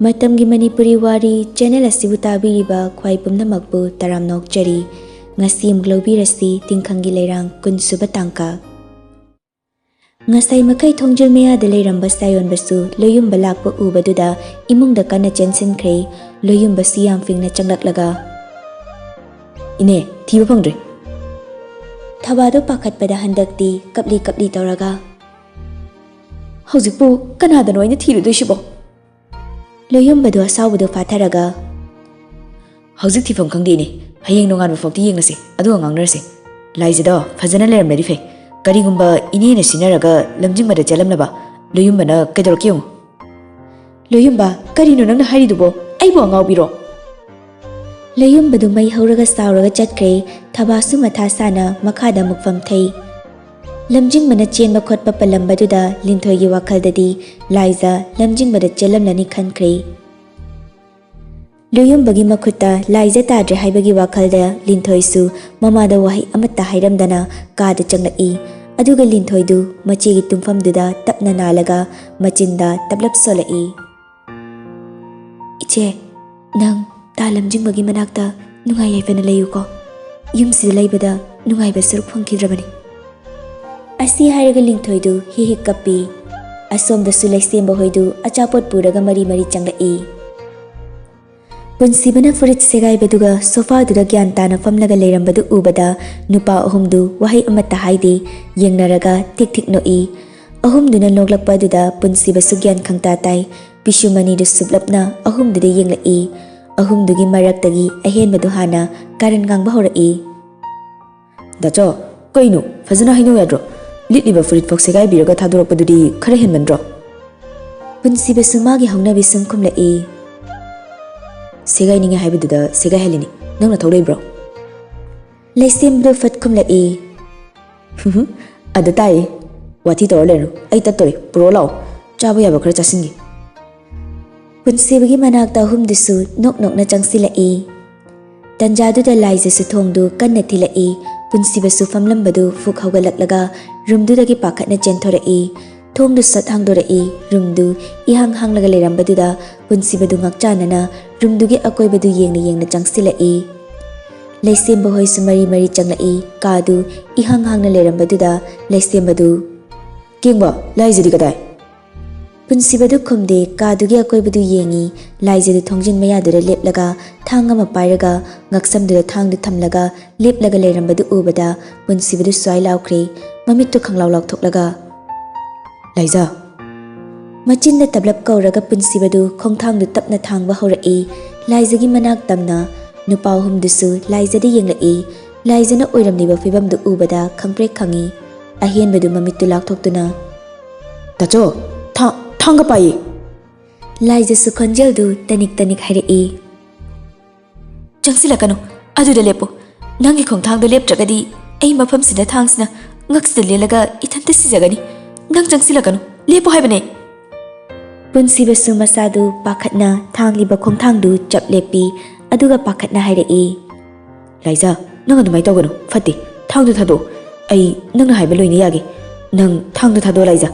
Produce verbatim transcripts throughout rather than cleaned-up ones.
ꯃꯇꯝꯒꯤ ꯃꯅꯤꯄꯨꯔꯤ ꯋꯥꯔꯤ ꯆꯦꯅꯦꯜ ꯑꯁꯤꯕꯨ ꯇꯥꯕꯤꯔꯤꯕ ꯈ꯭ꯋꯥꯏ ꯄꯨꯝꯅꯃꯛꯄꯨ ꯇꯔꯥꯝꯅ ꯑꯣꯛꯆꯔꯤ꯫ ꯉꯁꯤ ꯑꯃꯨꯛ ꯂꯧꯕꯤꯔꯁꯤ ꯇꯤꯡꯈꯪꯒꯤ ꯂꯩꯔꯥꯡ ꯀꯨꯟꯁꯨꯕ ꯇꯥꯡꯀꯛ꯫ ꯉꯁꯥꯏ ꯃꯈꯩ ꯊꯣꯡꯖꯤꯜ ꯃꯌꯥꯗ ꯂꯩꯔꯝꯕ ꯁꯥꯌꯣꯟꯕꯁꯨ ꯂꯣꯌꯨꯝꯕ ꯂꯥꯛꯄ ꯎꯕꯗꯨꯗ ꯏꯃꯨꯡꯗ ꯀꯟꯅ ꯆꯦꯟꯁꯤꯟꯈ꯭ꯔꯦ꯫ ꯂꯣꯌꯨꯝꯕꯁꯨ ꯌꯥꯝ ꯐꯤꯡꯅ ꯆꯪꯂꯛꯂꯒ, "ꯏꯅꯦ, ꯊꯤꯕ ꯐꯪꯗ꯭ꯔꯦ꯫" ꯊꯕꯥꯗꯣ ꯄꯥꯈꯠꯄꯗ ꯍꯟꯗꯛꯇꯤ ꯀꯞꯂꯤ ꯀꯞꯂꯤ ꯇꯧꯔꯒ, "ꯍꯧꯖꯤꯛꯄꯨ ꯀꯅꯥꯗꯅꯣ ꯑꯩꯅ ꯊꯤꯔꯨꯗꯣꯏꯁꯤꯕꯣ?" ꯂꯣꯌꯨꯝꯕꯗꯣ ꯑꯁꯥꯎꯕꯗꯣ ꯐꯥꯊꯔꯒ, "ꯍꯧꯖꯤꯛ ꯊꯤꯐꯝ ꯈꯪꯗꯦ ꯏꯅꯦ, ꯍꯌꯦꯡ ꯅꯣꯡꯉꯥꯟꯕ ꯐꯥꯎꯗꯤ ꯌꯦꯡꯉꯁꯤ, ꯑꯗꯨꯒ ꯉꯥꯡꯅꯔꯁꯤ꯫ ꯂꯥꯏꯖꯗꯣ ꯐꯖꯅ ꯂꯩꯔꯝꯂꯗꯤ ꯐꯩ, ꯀꯔꯤꯒꯨꯝꯕ ꯏꯅꯦꯅ ꯁꯤꯟꯅꯔꯒ ꯂꯝꯖꯤꯡꯕꯗ ꯆꯦꯜꯂꯝꯂꯕ, ꯂꯣꯌꯨꯝꯕꯅ ꯀꯩꯗꯧꯔꯛꯀꯦ ꯌꯦꯡꯉꯨ꯫" "ꯂꯣꯌꯨꯝꯕ, ꯀꯔꯤꯅꯣ ꯅꯪꯅ ꯍꯥꯏꯔꯤꯗꯨꯕꯣ? ꯑꯩꯕꯨ ꯑꯉꯥꯎꯕꯤꯔꯣ?" ꯂꯣꯌꯨꯝꯕꯗꯨ ꯃꯩ ꯍꯧꯔꯒ ꯁꯥꯎꯔꯒ ꯆꯠꯈ꯭ꯔꯦ꯫ ꯊꯕꯥꯁꯨ ꯃꯊꯥ ꯁꯥꯅ ꯃꯈꯥꯗ ꯑꯃꯨꯛ ꯐꯝꯊꯩ꯫ ꯂꯝꯖꯤꯡꯕꯅ ꯆꯦꯟꯕ ꯈꯣꯠꯄ ꯄꯜꯂꯝꯕꯗꯨꯗ ꯂꯤꯟꯊꯣꯏꯒꯤ ꯋꯥꯈꯜꯗꯗꯤ ꯂꯥꯏꯖ ꯂꯝꯖꯤꯡꯕꯗ ꯆꯦꯜꯂꯝꯂꯅꯤ ꯈꯟꯈ꯭ꯔꯦ꯫ ꯂꯣꯌꯨꯝꯕꯒꯤ ꯃꯈꯨꯠꯇ ꯂꯥꯏꯖ ꯇꯥꯗ꯭ꯔꯦ ꯍꯥꯏꯕꯒꯤ ꯋꯥꯈꯜꯗ ꯂꯤꯟꯊꯣꯏꯁꯨ ꯃꯃꯥꯗ ꯋꯥꯍꯩ ꯑꯃꯠꯇ ꯍꯥꯏꯔꯝꯗꯅ ꯀꯥꯗ ꯆꯪꯂꯛꯏ꯫ ꯑꯗꯨꯒ ꯂꯤꯟꯊꯣꯏꯗꯨ ꯃꯆꯦꯒꯤ ꯇꯨꯝꯐꯝꯗꯨꯗ ꯇꯞꯅ ꯅꯥꯜꯂꯒ ꯃꯆꯤꯟꯗ ꯇꯞꯂꯞ ꯁꯣꯜꯂꯛꯏ꯫ "ꯏꯆꯦ, ꯅꯪ ꯇꯥ ꯂꯝꯖꯤꯡꯕꯒꯤ ꯃꯅꯥꯛꯇ ꯅꯨꯡꯉꯥꯏ ꯌꯥꯏꯐꯅ ꯂꯩꯌꯨꯀꯣ꯫ ꯌꯨꯝꯁꯤꯗ ꯂꯩꯕꯗ ꯅꯨꯡꯉꯥꯏꯕ ꯁꯔꯨꯛ ꯐꯪꯈꯤꯗ꯭ꯔꯕꯅꯤ꯫" ꯑꯁꯤ ꯍꯥꯏꯔꯒ ꯂꯤꯟꯊꯣꯏꯗꯨ ꯍꯤ ꯍꯤꯛ ꯀꯞꯄꯤ꯫ ꯑꯁꯣꯝꯗꯁꯨ ꯂꯩꯁꯦꯝꯕ ꯍꯣꯏꯗꯨ ꯑꯆꯥꯄꯣꯠ ꯄꯨꯔꯒ ꯃꯔꯤ ꯃꯔꯤ ꯆꯪꯂꯛꯏ꯫ ꯄꯨꯟꯁꯤꯕꯅ ꯐꯨꯔꯤꯠ ꯁꯦꯒꯥꯏꯕꯗꯨꯒ ꯁꯣꯐꯥꯗꯨꯗ ꯒ꯭ꯌꯥꯟ ꯇꯥꯅ ꯐꯝꯂꯒ ꯂꯩꯔꯝꯕꯗꯨ ꯎꯕꯗ ꯅꯨꯄꯥ ꯑꯍꯨꯝꯗꯨ ꯋꯥꯍꯩ ꯑꯃꯠꯇ ꯍꯥꯏꯗꯦ, ꯌꯦꯡꯅꯔꯒ ꯊꯤꯛ ꯊꯤꯛ ꯅꯣꯛꯏ꯫ ꯑꯍꯨꯝꯗꯨꯅ ꯅꯣꯛꯂꯛꯄ ꯑꯗꯨꯗ ꯄꯨꯟꯁꯤꯕꯁꯨ ꯒ꯭ꯌꯥꯟ ꯈꯪꯇꯥ ꯇꯥꯏ꯫ ꯄꯤꯁꯨꯝ ꯑꯅꯤꯗꯨ ꯁꯨꯞꯂꯞꯅ ꯑꯍꯨꯝꯗꯨꯗ ꯌꯦꯡꯂꯛꯏ꯫ ꯑꯍꯨꯝꯗꯨꯒꯤ ꯃꯔꯛꯇꯒꯤ ꯑꯍꯦꯟꯕꯗꯨ ꯍꯥꯟꯅ ꯀꯥꯔꯟ ꯉꯥꯡꯕ ꯍꯧꯔꯛꯏ꯫ "ꯗꯥꯆꯣ, ꯀꯩꯅꯣ? ꯐꯖꯅ ꯍꯥꯏꯅꯧ ꯌꯥꯗ꯭ꯔꯣ? ꯂꯤꯠꯂꯤꯕ ꯐꯨꯔꯤꯠ ꯐꯥꯎ ꯁꯦꯒꯥꯏꯕꯤꯔꯒ ꯊꯥꯗꯣꯔꯛꯄꯗꯨꯗꯤ ꯈꯔ ꯍꯦꯟꯃꯟꯗ꯭ꯔꯣ?" ꯄꯨꯟꯁꯤꯕꯁꯨ ꯃꯥꯒꯤ ꯍꯧꯅꯕꯤ ꯁꯨꯝ ꯈꯨꯝꯂꯛꯏ꯫ "ꯁꯦꯒꯥꯏꯅꯤꯡꯉꯦ ꯍꯥꯏꯕꯗꯨꯗ ꯁꯦꯒꯥꯏꯍꯜꯂꯤꯅꯤ꯫ ꯅꯪ ꯅꯊꯧ ꯂꯩꯕ꯭ꯔꯣ?" ꯂꯩꯁꯦꯝꯕꯗꯨ ꯐꯠ ꯈꯨꯝꯂꯛꯏ꯫ "ꯑꯗ ꯇꯥꯏꯌꯦ꯫ ꯋꯥꯊꯤ ꯇꯧꯔ ꯂꯩꯔꯅꯨ꯫ ꯑꯩ ꯇꯠꯇꯣꯔꯦ꯫ ꯄꯨꯔꯛꯑꯣ ꯂꯥꯛꯑꯣ꯫ ꯆꯥꯕ ꯌꯥꯕ ꯈꯔ ꯆꯥꯁꯤꯟꯒꯦ꯫" ꯄꯨꯟꯁꯤꯕꯒꯤ ꯃꯅꯥꯛꯇ ꯑꯍꯨꯝꯗꯨꯁꯨ ꯅꯣꯛ ꯅꯣꯛꯅ ꯆꯪꯁꯤꯜꯂꯛꯏ꯫ ꯇꯟꯖꯥꯗꯨꯗ ꯂꯥꯏꯖꯁꯨ ꯊꯣꯡꯗꯨ ꯀꯟꯅ ꯊꯤꯜꯂꯛꯏ꯫ ꯄꯨꯟꯁꯤꯕꯁꯨ ꯐꯝꯂꯝꯕꯗꯨ ꯐꯨꯛ ꯍꯧꯒꯠꯂꯛꯂꯒ ꯔꯨꯝꯗꯨꯗꯒꯤ ꯄꯥꯈꯠꯅ ꯆꯦꯟꯊꯣꯔꯛꯏ꯫ ꯊꯣꯡꯗꯨ ꯁꯠ ꯍꯥꯡꯗꯣꯔꯛꯏ꯫ ꯔꯨꯝꯗꯨ ꯏꯍꯥꯡ ꯍꯥꯡꯂꯒ ꯂꯩꯔꯝꯕꯗꯨꯗ ꯄꯨꯟꯁꯤꯕꯗꯨ ꯉꯥꯛꯆꯥꯅꯅ ꯔꯨꯝꯗꯨꯒꯤ ꯑꯀꯣꯏꯕꯗꯨ ꯌꯦꯡꯅ ꯌꯦꯡꯅ ꯆꯪꯁꯤꯜꯂꯛꯏ꯫ ꯂꯩꯁꯦꯝꯕ ꯍꯣꯏꯁꯨ ꯃꯔꯤ ꯃꯔꯤ ꯆꯪꯂꯛꯏ꯫ ꯀꯥꯗꯨ ꯏꯍꯥꯡ ꯍꯥꯡꯅ ꯂꯩꯔꯝꯕꯗꯨꯗ ꯂꯩꯁꯦꯝꯕꯗꯨ, "ꯀꯦꯡꯕ, ꯂꯥꯏꯖꯗꯤ ꯀꯗꯥꯏ?" ꯄꯨꯟꯁꯤꯕꯗꯨ ꯈꯨꯝꯗꯦ꯫ ꯀꯥꯗꯨꯒꯤ ꯑꯀꯣꯏꯕꯗꯨ ꯌꯦꯡꯏ꯫ ꯂꯥꯏꯖꯗꯨ ꯊꯣꯡꯖꯤꯟ ꯃꯌꯥꯗꯨꯗ ꯂꯦꯞꯂꯒ ꯊꯥꯡ ꯑꯃ ꯄꯥꯏꯔꯒ ꯉꯛꯁꯝꯗꯨꯗ ꯊꯥꯡꯗꯨ ꯊꯝꯂꯒ ꯂꯦꯞꯂꯒ ꯂꯩꯔꯝꯕꯗꯨ ꯎꯕꯗ ꯄꯨꯟꯁꯤꯕꯗꯨ ꯁ꯭ꯋꯥꯏ ꯂꯥꯎꯈ꯭ꯔꯦ꯫ ꯃꯃꯤꯠꯇꯨ ꯈꯪꯂꯥꯎ ꯂꯥꯎꯊꯣꯛꯂꯒ, "ꯂꯥꯏꯖ!" ꯃꯆꯤꯟꯗ ꯇꯞꯂꯞ ꯀꯧꯔꯒ ꯄꯨꯟꯁꯤꯕꯗꯨ ꯈꯣꯡꯊꯥꯡꯗꯨ ꯇꯞꯅ ꯊꯥꯡꯕ ꯍꯧꯔꯛꯏ꯫ ꯂꯥꯏꯖꯒꯤ ꯃꯅꯥꯛ ꯇꯝꯅ ꯅꯨꯄꯥ ꯑꯍꯨꯝꯗꯨꯁꯨ ꯂꯥꯏꯖꯗ ꯌꯦꯡꯂꯛꯏ꯫ ꯂꯥꯏꯖꯅ ꯑꯣꯏꯔꯝꯂꯤꯕ ꯐꯤꯕꯝꯗꯨ ꯎꯕꯗ ꯈꯪꯄ꯭ꯔꯦꯛ ꯈꯪꯏ꯫ ꯑꯍꯦꯟꯕꯗꯨ ꯃꯃꯤꯠꯇꯨ ꯂꯥꯛꯊꯣꯛꯇꯨꯅ, "ꯇꯥꯆꯧ, ꯊꯥ-, ꯊꯥꯡꯒ ꯄꯥꯏꯌꯦ!" ꯂꯥꯏꯖꯁꯨ ꯈꯣꯟꯖꯦꯜꯗꯨ ꯇꯅꯤꯛ ꯇꯅꯤꯛ ꯍꯥꯏꯔꯛꯏ꯫ "ꯆꯪꯁꯤꯜꯂꯛꯀꯅꯨ, ꯑꯗꯨꯗ ꯂꯦꯞꯄꯨ꯫ ꯅꯪꯒꯤ ꯈꯣꯡꯊꯥꯡꯗ ꯂꯦꯞꯇ꯭ꯔꯒꯗꯤ ꯑꯩ ꯃꯐꯝꯁꯤꯗ ꯊꯥꯡꯁꯤꯅ ꯉꯛꯁꯤꯗ ꯂꯦꯜꯂꯒ ꯏꯊꯟꯇ ꯁꯤꯖꯒꯅꯤ꯫ ꯅꯪ ꯆꯪꯁꯤꯜꯂꯛꯀꯅꯨ, ꯂꯦꯞꯄꯨ ꯍꯥꯏꯕꯅꯦ!" ꯄꯨꯟꯁꯤꯕꯁꯨ ꯃꯁꯥꯗꯨ ꯄꯥꯈꯠꯅ ꯊꯥꯡꯂꯤꯕ ꯈꯣꯡꯊꯥꯡꯗꯨ ꯆꯞ ꯂꯦꯞꯄꯤ, ꯑꯗꯨꯒ ꯄꯥꯈꯠꯅ ꯍꯥꯏꯔꯛꯏ꯫ "ꯂꯥꯏꯖ, ꯅꯪ ꯑꯗꯨꯃꯥꯏꯅ ꯇꯧꯒꯅꯨ, ꯐꯠꯇꯦ꯫ ꯊꯥꯡꯗꯨ ꯊꯥꯗꯣꯛꯑꯣ꯫ ꯑꯩ ꯅꯪꯅ ꯍꯥꯏꯕ ꯂꯣꯏꯅ ꯌꯥꯒꯦ꯫ ꯅꯪ ꯊꯥꯡꯗꯨ ꯊꯥꯗꯣꯛꯑꯣ, ꯂꯥꯏꯖ꯫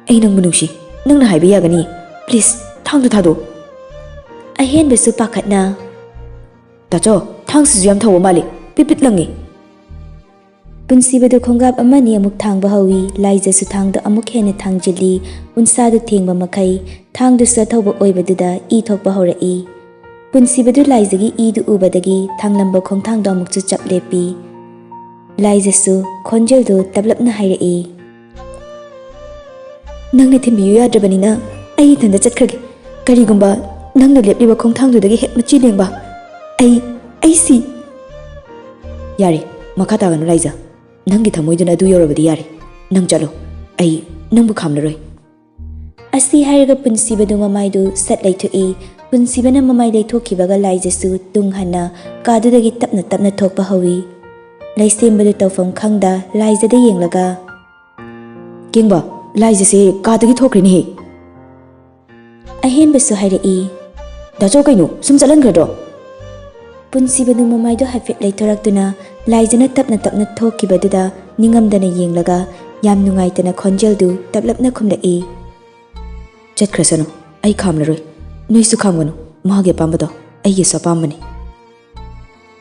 ꯑꯩ ꯅꯪꯕꯨ ꯅꯨꯡꯁꯤ꯫ ꯅꯪꯅ ꯍꯥꯏꯕ ꯌꯥꯒꯅꯤ꯫ Please, ꯊꯥꯡꯗꯨ ꯊꯥꯗꯣꯛꯑꯣ꯫" ꯑꯍꯦꯟꯕꯁꯨ ꯄꯥꯈꯠꯅ, "ꯇꯥꯆꯧ, ꯊꯥꯡꯁꯤꯁꯨ ꯌꯥꯝ ꯊꯧꯕ ꯃꯥꯜꯂꯤ꯫ ꯄꯤꯠ ꯄꯤꯠ ꯂꯪꯉꯤ꯫" ꯄꯨꯟꯁꯤꯕꯗꯨ ꯈꯣꯡꯒꯥꯞ ꯑꯃꯅꯤ ꯑꯃꯨꯛ ꯊꯥꯡꯕ ꯍꯧꯏ꯫ ꯂꯥꯏꯖꯁꯨ ꯊꯥꯡꯗꯨ ꯑꯃꯨꯛ ꯍꯦꯟꯅ ꯊꯥꯡꯖꯤꯜꯂꯤ꯫ ꯎꯟꯁꯥꯗꯨ ꯊꯦꯡꯕ ꯃꯈꯩ ꯊꯥꯡꯗꯨꯁꯨ ꯑꯊꯧꯕ ꯑꯣꯏꯕꯗꯨꯗ ꯏ ꯊꯣꯛꯄ ꯍꯧꯔꯛꯏ꯫ ꯄꯨꯟꯁꯤꯕꯗꯨ ꯂꯥꯏꯖꯒꯤ ꯏꯗꯨ ꯎꯕꯗꯒꯤ ꯊꯥꯡꯂꯝꯕ ꯈꯣꯡꯊꯥꯡꯗꯨ ꯑꯃꯨꯛꯁꯨ ꯆꯞ ꯂꯦꯞꯄꯤ꯫ ꯂꯥꯏꯖꯁꯨ ꯈꯣꯟꯖꯦꯜꯗꯨ ꯇꯞꯂꯞꯅ ꯍꯥꯏꯔꯛꯏ꯫ "ꯅꯪꯅ ꯊꯤꯟꯕꯤꯌꯨ ꯌꯥꯗ꯭ꯔꯕꯅꯤꯅ ꯑꯩ ꯏꯊꯟꯇ ꯆꯠꯈ꯭ꯔꯒꯦ꯫ ꯀꯔꯤꯒꯨꯝꯕ ꯅꯪꯅ ꯂꯦꯞꯂꯤꯕ ꯈꯣꯡꯊꯥꯡꯗꯨꯗꯒꯤ ꯍꯦꯛ ꯃꯆꯤ ꯂꯦꯡꯕ, ꯑꯩ, ꯑꯩ ꯁꯤ꯫" "ꯌꯥꯔꯦ, ꯃꯈꯥ ꯇꯥꯒꯅꯨ ꯂꯥꯏꯖ꯫ ꯅꯪꯒꯤ ꯊꯃꯣꯏꯗꯨꯅ ꯑꯗꯨ ꯌꯧꯔꯕꯗꯤ ꯌꯥꯔꯦ꯫ ꯅꯪ ꯆꯠꯂꯣ꯫ ꯑꯩ ꯅꯪꯕꯨ ꯈꯥꯝꯂꯔꯣꯏ꯫" ꯑꯁꯤ ꯍꯥꯏꯔꯒ ꯄꯨꯟꯁꯤꯕꯗꯨ ꯃꯃꯥꯏꯗꯨ ꯁꯠ ꯂꯩꯊꯣꯛꯏ꯫ ꯄꯨꯟꯁꯤꯕꯅ ꯃꯃꯥꯏ ꯂꯩꯊꯣꯛꯈꯤꯕꯒ ꯂꯥꯏꯖꯁꯨ ꯇꯨꯡ ꯍꯟꯅ ꯀꯥꯗꯨꯗꯒꯤ ꯇꯞꯅ ꯇꯞꯅ ꯊꯣꯛꯄ ꯍꯧꯏ꯫ ꯂꯩꯁꯦꯝꯕꯗꯨ ꯇꯧꯐꯝ ꯈꯪꯗ ꯂꯥꯏꯖꯗ ꯌꯦꯡꯂꯒ, "ꯀꯦꯡꯕ, ꯂꯥꯏꯖꯁꯦ ꯀꯥꯗꯒꯤ ꯊꯣꯛꯈ꯭ꯔꯦꯅꯦꯍꯦ꯫" ꯑꯍꯦꯟꯕꯁꯨ ꯍꯥꯏꯔꯛꯏ꯫ "ꯗꯥꯆꯧ, ꯀꯩꯅꯣ, ꯁꯨꯝ ꯆꯠꯍꯟꯈ꯭ꯔꯗ꯭ꯔꯣ?" ꯄꯨꯟꯁꯤꯕꯗꯨ ꯃꯃꯥꯏꯗꯨ ꯍꯥꯏꯐꯦꯠ ꯂꯩꯊꯣꯔꯛꯇꯨꯅ ꯂꯥꯏꯖꯅ ꯇꯞꯅ ꯇꯞꯅ ꯊꯣꯛꯈꯤꯕꯗꯨꯗ ꯅꯤꯡꯉꯝꯗꯅ ꯌꯦꯡꯂꯒ, ꯌꯥꯝ ꯅꯨꯡꯉꯥꯏꯇꯅ ꯈꯣꯟꯖꯦꯜꯗꯨ ꯇꯞꯂꯞꯅ ꯈꯨꯝꯂꯛꯏ꯫ "ꯆꯠꯈ꯭ꯔꯁꯅꯨ, ꯑꯩ ꯈꯥꯝꯂꯔꯣꯏ꯫ ꯅꯣꯏꯁꯨ ꯈꯥꯝꯒꯅꯨ, ꯃꯥꯒꯤ ꯑꯄꯥꯝꯕꯗꯣ ꯑꯩꯒꯤꯁꯨ ꯑꯄꯥꯝꯕꯅꯤ꯫"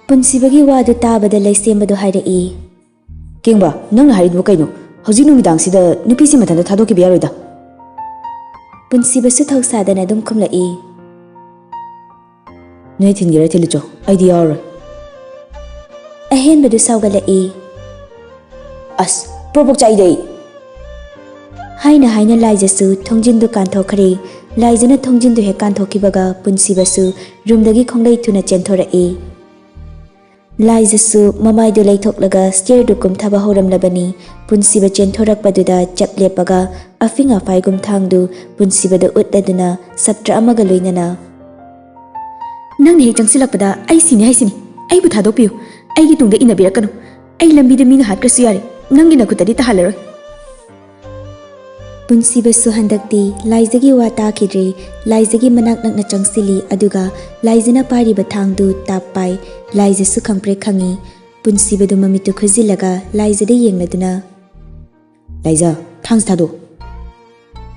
ꯄꯨꯟꯁꯤꯕꯒꯤ ꯋꯥꯗꯨ ꯇꯥꯕꯗ ꯂꯩꯁꯦꯝꯕꯗꯨ ꯍꯥꯏꯔꯛꯏ꯫ "ꯀꯦꯡꯕ, ꯅꯪꯅ ꯍꯥꯏꯔꯤꯗꯨꯕꯨ ꯀꯩꯅꯣ? ꯍꯧꯖꯤꯛ ꯅꯨꯃꯤꯗꯥꯡꯁꯤꯗ ꯅꯨꯄꯤꯁꯤ ꯃꯊꯟꯇ ꯊꯥꯗꯣꯛꯈꯤꯕ ꯌꯥꯔꯣꯏꯗ꯫" ꯄꯨꯟꯁꯤꯕꯁꯨ ꯊꯧꯁꯥꯗꯅ ꯑꯗꯨꯝ ꯈꯨꯝꯂꯛꯏ꯫ "ꯅꯣꯏ ꯊꯤꯟꯒꯦꯔꯥ ꯊꯤꯜꯂꯨꯆꯣ, ꯑꯩꯗꯤ ꯌꯥꯎꯔꯔꯣꯏ꯫" ꯑꯍꯦꯟꯕꯗꯨ ꯁꯥꯎꯒꯠꯂꯛꯏ꯫ "ꯑꯁ, ꯄ꯭ꯔꯣꯕꯣꯛ ꯆꯥꯛꯏꯗ ꯑꯩ!" ꯍꯥꯏꯅ ꯍꯥꯏꯅ ꯂꯥꯏꯖꯁꯨ ꯊꯣꯡꯖꯤꯟꯗꯨ ꯀꯥꯟꯊꯣꯛꯈ꯭ꯔꯦ꯫ ꯂꯥꯏꯖꯅ ꯊꯣꯡꯖꯤꯟꯗꯨ ꯍꯦꯛ ꯀꯥꯟꯊꯣꯛꯈꯤꯕꯒ ꯄꯨꯟꯁꯤꯕꯁꯨ ꯔꯨꯝꯗꯒꯤ ꯈꯣꯡꯂꯩ ꯊꯨꯅ ꯆꯦꯟꯊꯣꯔꯛꯏ꯫ ꯂꯥꯏꯖꯁꯨ ꯃꯃꯥꯏꯗꯨ ꯂꯩꯊꯣꯛꯂꯒ ꯁ꯭ꯇꯦꯌꯔꯗꯨ ꯀꯨꯝꯊꯕ ꯍꯧꯔꯝꯂꯕꯅꯤ꯫ ꯄꯨꯟꯁꯤꯕ ꯆꯦꯟꯊꯣꯔꯛꯄꯗꯨꯗ ꯆꯞ ꯂꯦꯞꯄꯒ ꯑꯐꯤꯡ ꯑꯐꯥꯏꯒꯨꯝ ꯊꯥꯡꯗꯨ ꯄꯨꯟꯁꯤꯕꯗ ꯎꯠꯂꯗꯨꯅ ꯁꯞꯇ꯭ꯔ ꯑꯃꯒ ꯂꯣꯏꯅꯅ, "ꯅꯪꯅ ꯍꯦꯛ ꯆꯪꯁꯤꯜꯂꯛꯄꯗ ꯑꯩ ꯁꯤꯅꯤ ꯍꯥꯏꯁꯤꯅꯤ꯫ ꯑꯩꯕꯨ ꯊꯥꯗꯣꯛꯄꯤꯌꯨ꯫ ꯑꯩꯒꯤ ꯇꯨꯡꯗ ꯏꯟꯅꯕꯤꯔꯛꯀꯅꯨ꯫ ꯑꯩ ꯂꯝꯕꯤꯗ ꯃꯤꯅ ꯍꯥꯠꯈ꯭ꯔꯁꯨ ꯌꯥꯔꯦ, ꯅꯪꯒꯤ ꯅꯈꯨꯠꯇꯗꯤ ꯇꯥꯍꯜꯂꯔꯣꯏ꯫" ꯄꯨꯟꯁꯤꯕꯁꯨ ꯍꯟꯗꯛꯇꯤ ꯂꯥꯏꯖꯒꯤ ꯋꯥ ꯇꯥꯈꯤꯗ꯭ꯔꯦ꯫ ꯂꯥꯏꯖꯒꯤ ꯃꯅꯥꯛ ꯅꯛꯅ ꯆꯪꯁꯤꯜꯂꯤ, ꯑꯗꯨꯒ ꯂꯥꯏꯖꯅ ꯄꯥꯏꯔꯤꯕ ꯊꯥꯡꯗꯨ ꯇꯥꯞ ꯄꯥꯏ꯫ ꯂꯥꯏꯖꯁꯨ ꯈꯪꯄ꯭ꯔꯦꯛ ꯈꯪꯉꯤ꯫ ꯄꯨꯟꯁꯤꯕꯗꯨ ꯃꯃꯤꯠꯇꯨ ꯈꯨꯖꯤꯜꯂꯒ ꯂꯥꯏꯖꯗ ꯌꯦꯡꯂꯗꯨꯅ, "ꯂꯥꯏꯖ, ꯊꯥꯡꯁꯤ ꯊꯥꯗꯣꯛ!"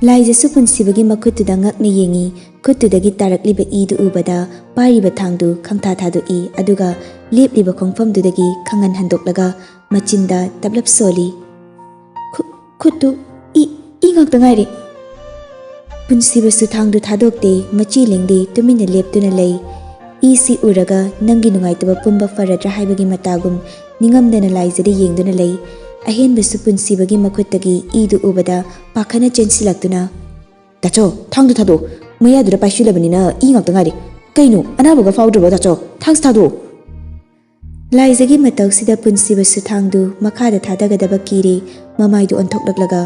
ꯂꯥꯏꯖꯁꯨ ꯄꯨꯟꯁꯤꯕꯒꯤ ꯃꯈꯨꯠꯇꯨꯗ ꯉꯛꯅ ꯌꯦꯡꯉꯤ꯫ ꯈꯨꯠꯇꯨꯗꯒꯤ ꯇꯥꯔꯛꯂꯤꯕ ꯏꯗꯨ ꯎꯕꯗ ꯄꯥꯏꯔꯤꯕ ꯊꯥꯡꯗꯨ ꯈꯪꯊꯥ ꯊꯥꯗꯣꯛꯏ, ꯑꯗꯨꯒ ꯂꯦꯞꯂꯤꯕ ꯈꯣꯡꯐꯝꯗꯨꯗꯒꯤ ꯈꯪꯍꯟ ꯍꯟꯗꯣꯛꯂꯒ ꯃꯆꯤꯟꯗ ꯇꯞꯂꯞ ꯁꯣꯜꯂꯤ꯫ "ꯈꯨ-, ꯈꯨꯠꯇꯨ ꯏ, ꯏ ꯉꯥꯛꯇ ꯉꯥꯏꯔꯦ꯫" ꯄꯨꯟꯁꯤꯕꯁꯨ ꯊꯥꯡꯗꯨ ꯊꯥꯗꯣꯛꯇꯦ, ꯃꯆꯤ ꯂꯦꯡꯗꯦ, ꯇꯨꯃꯤꯟꯅ ꯂꯦꯞꯇꯨꯅ ꯂꯩ꯫ "ꯏꯁꯤ ꯎꯔꯒ ꯅꯪꯒꯤ ꯅꯨꯡꯉꯥꯏꯇꯕ ꯄꯨꯝꯕ ꯐꯔꯗ꯭ꯔꯥ ꯍꯥꯏꯕꯒꯤ ꯃꯇꯥꯒꯨꯝ ꯅꯤꯡꯉꯝꯗꯅ ꯂꯥꯏꯖꯗ ꯌꯦꯡꯗꯨꯅ ꯂꯩ꯫" ꯑꯍꯦꯟꯕꯁꯨ ꯄꯨꯟꯁꯤꯕꯒꯤ ꯃꯈꯨꯠꯇꯒꯤ ꯏꯗꯨ ꯎꯕꯗ ꯄꯥꯈꯠꯅ ꯆꯦꯟꯁꯤꯜꯂꯛꯇꯨꯅ, "ꯇꯥꯆꯧ, ꯊꯥꯡꯗꯨ ꯊꯥꯗꯣꯛꯑꯣ꯫ ꯃꯌꯥꯗꯨꯗ ꯄꯥꯏꯁꯤꯜꯂꯕꯅꯤꯅ ꯏ ꯉꯥꯛꯇ ꯉꯥꯏꯔꯦ꯫ ꯀꯩꯅꯣ, ꯑꯅꯥꯕꯒ ꯐꯥꯎꯗ꯭ꯔꯕꯣ ꯇꯥꯆꯧ? ꯊꯥꯡꯁꯤ ꯊꯥꯗꯣꯛꯑꯣ!" ꯂꯥꯏꯖꯒꯤ ꯃꯇꯧꯁꯤꯗ ꯄꯨꯟꯁꯤꯕꯁꯨ ꯊꯥꯡꯗꯨ ꯃꯈꯥꯗ ꯊꯥꯗꯒꯗꯕ ꯀꯤꯔꯦ, ꯃꯃꯥꯏꯗꯨ ꯑꯣꯟꯊꯣꯛꯂꯛꯂꯒ,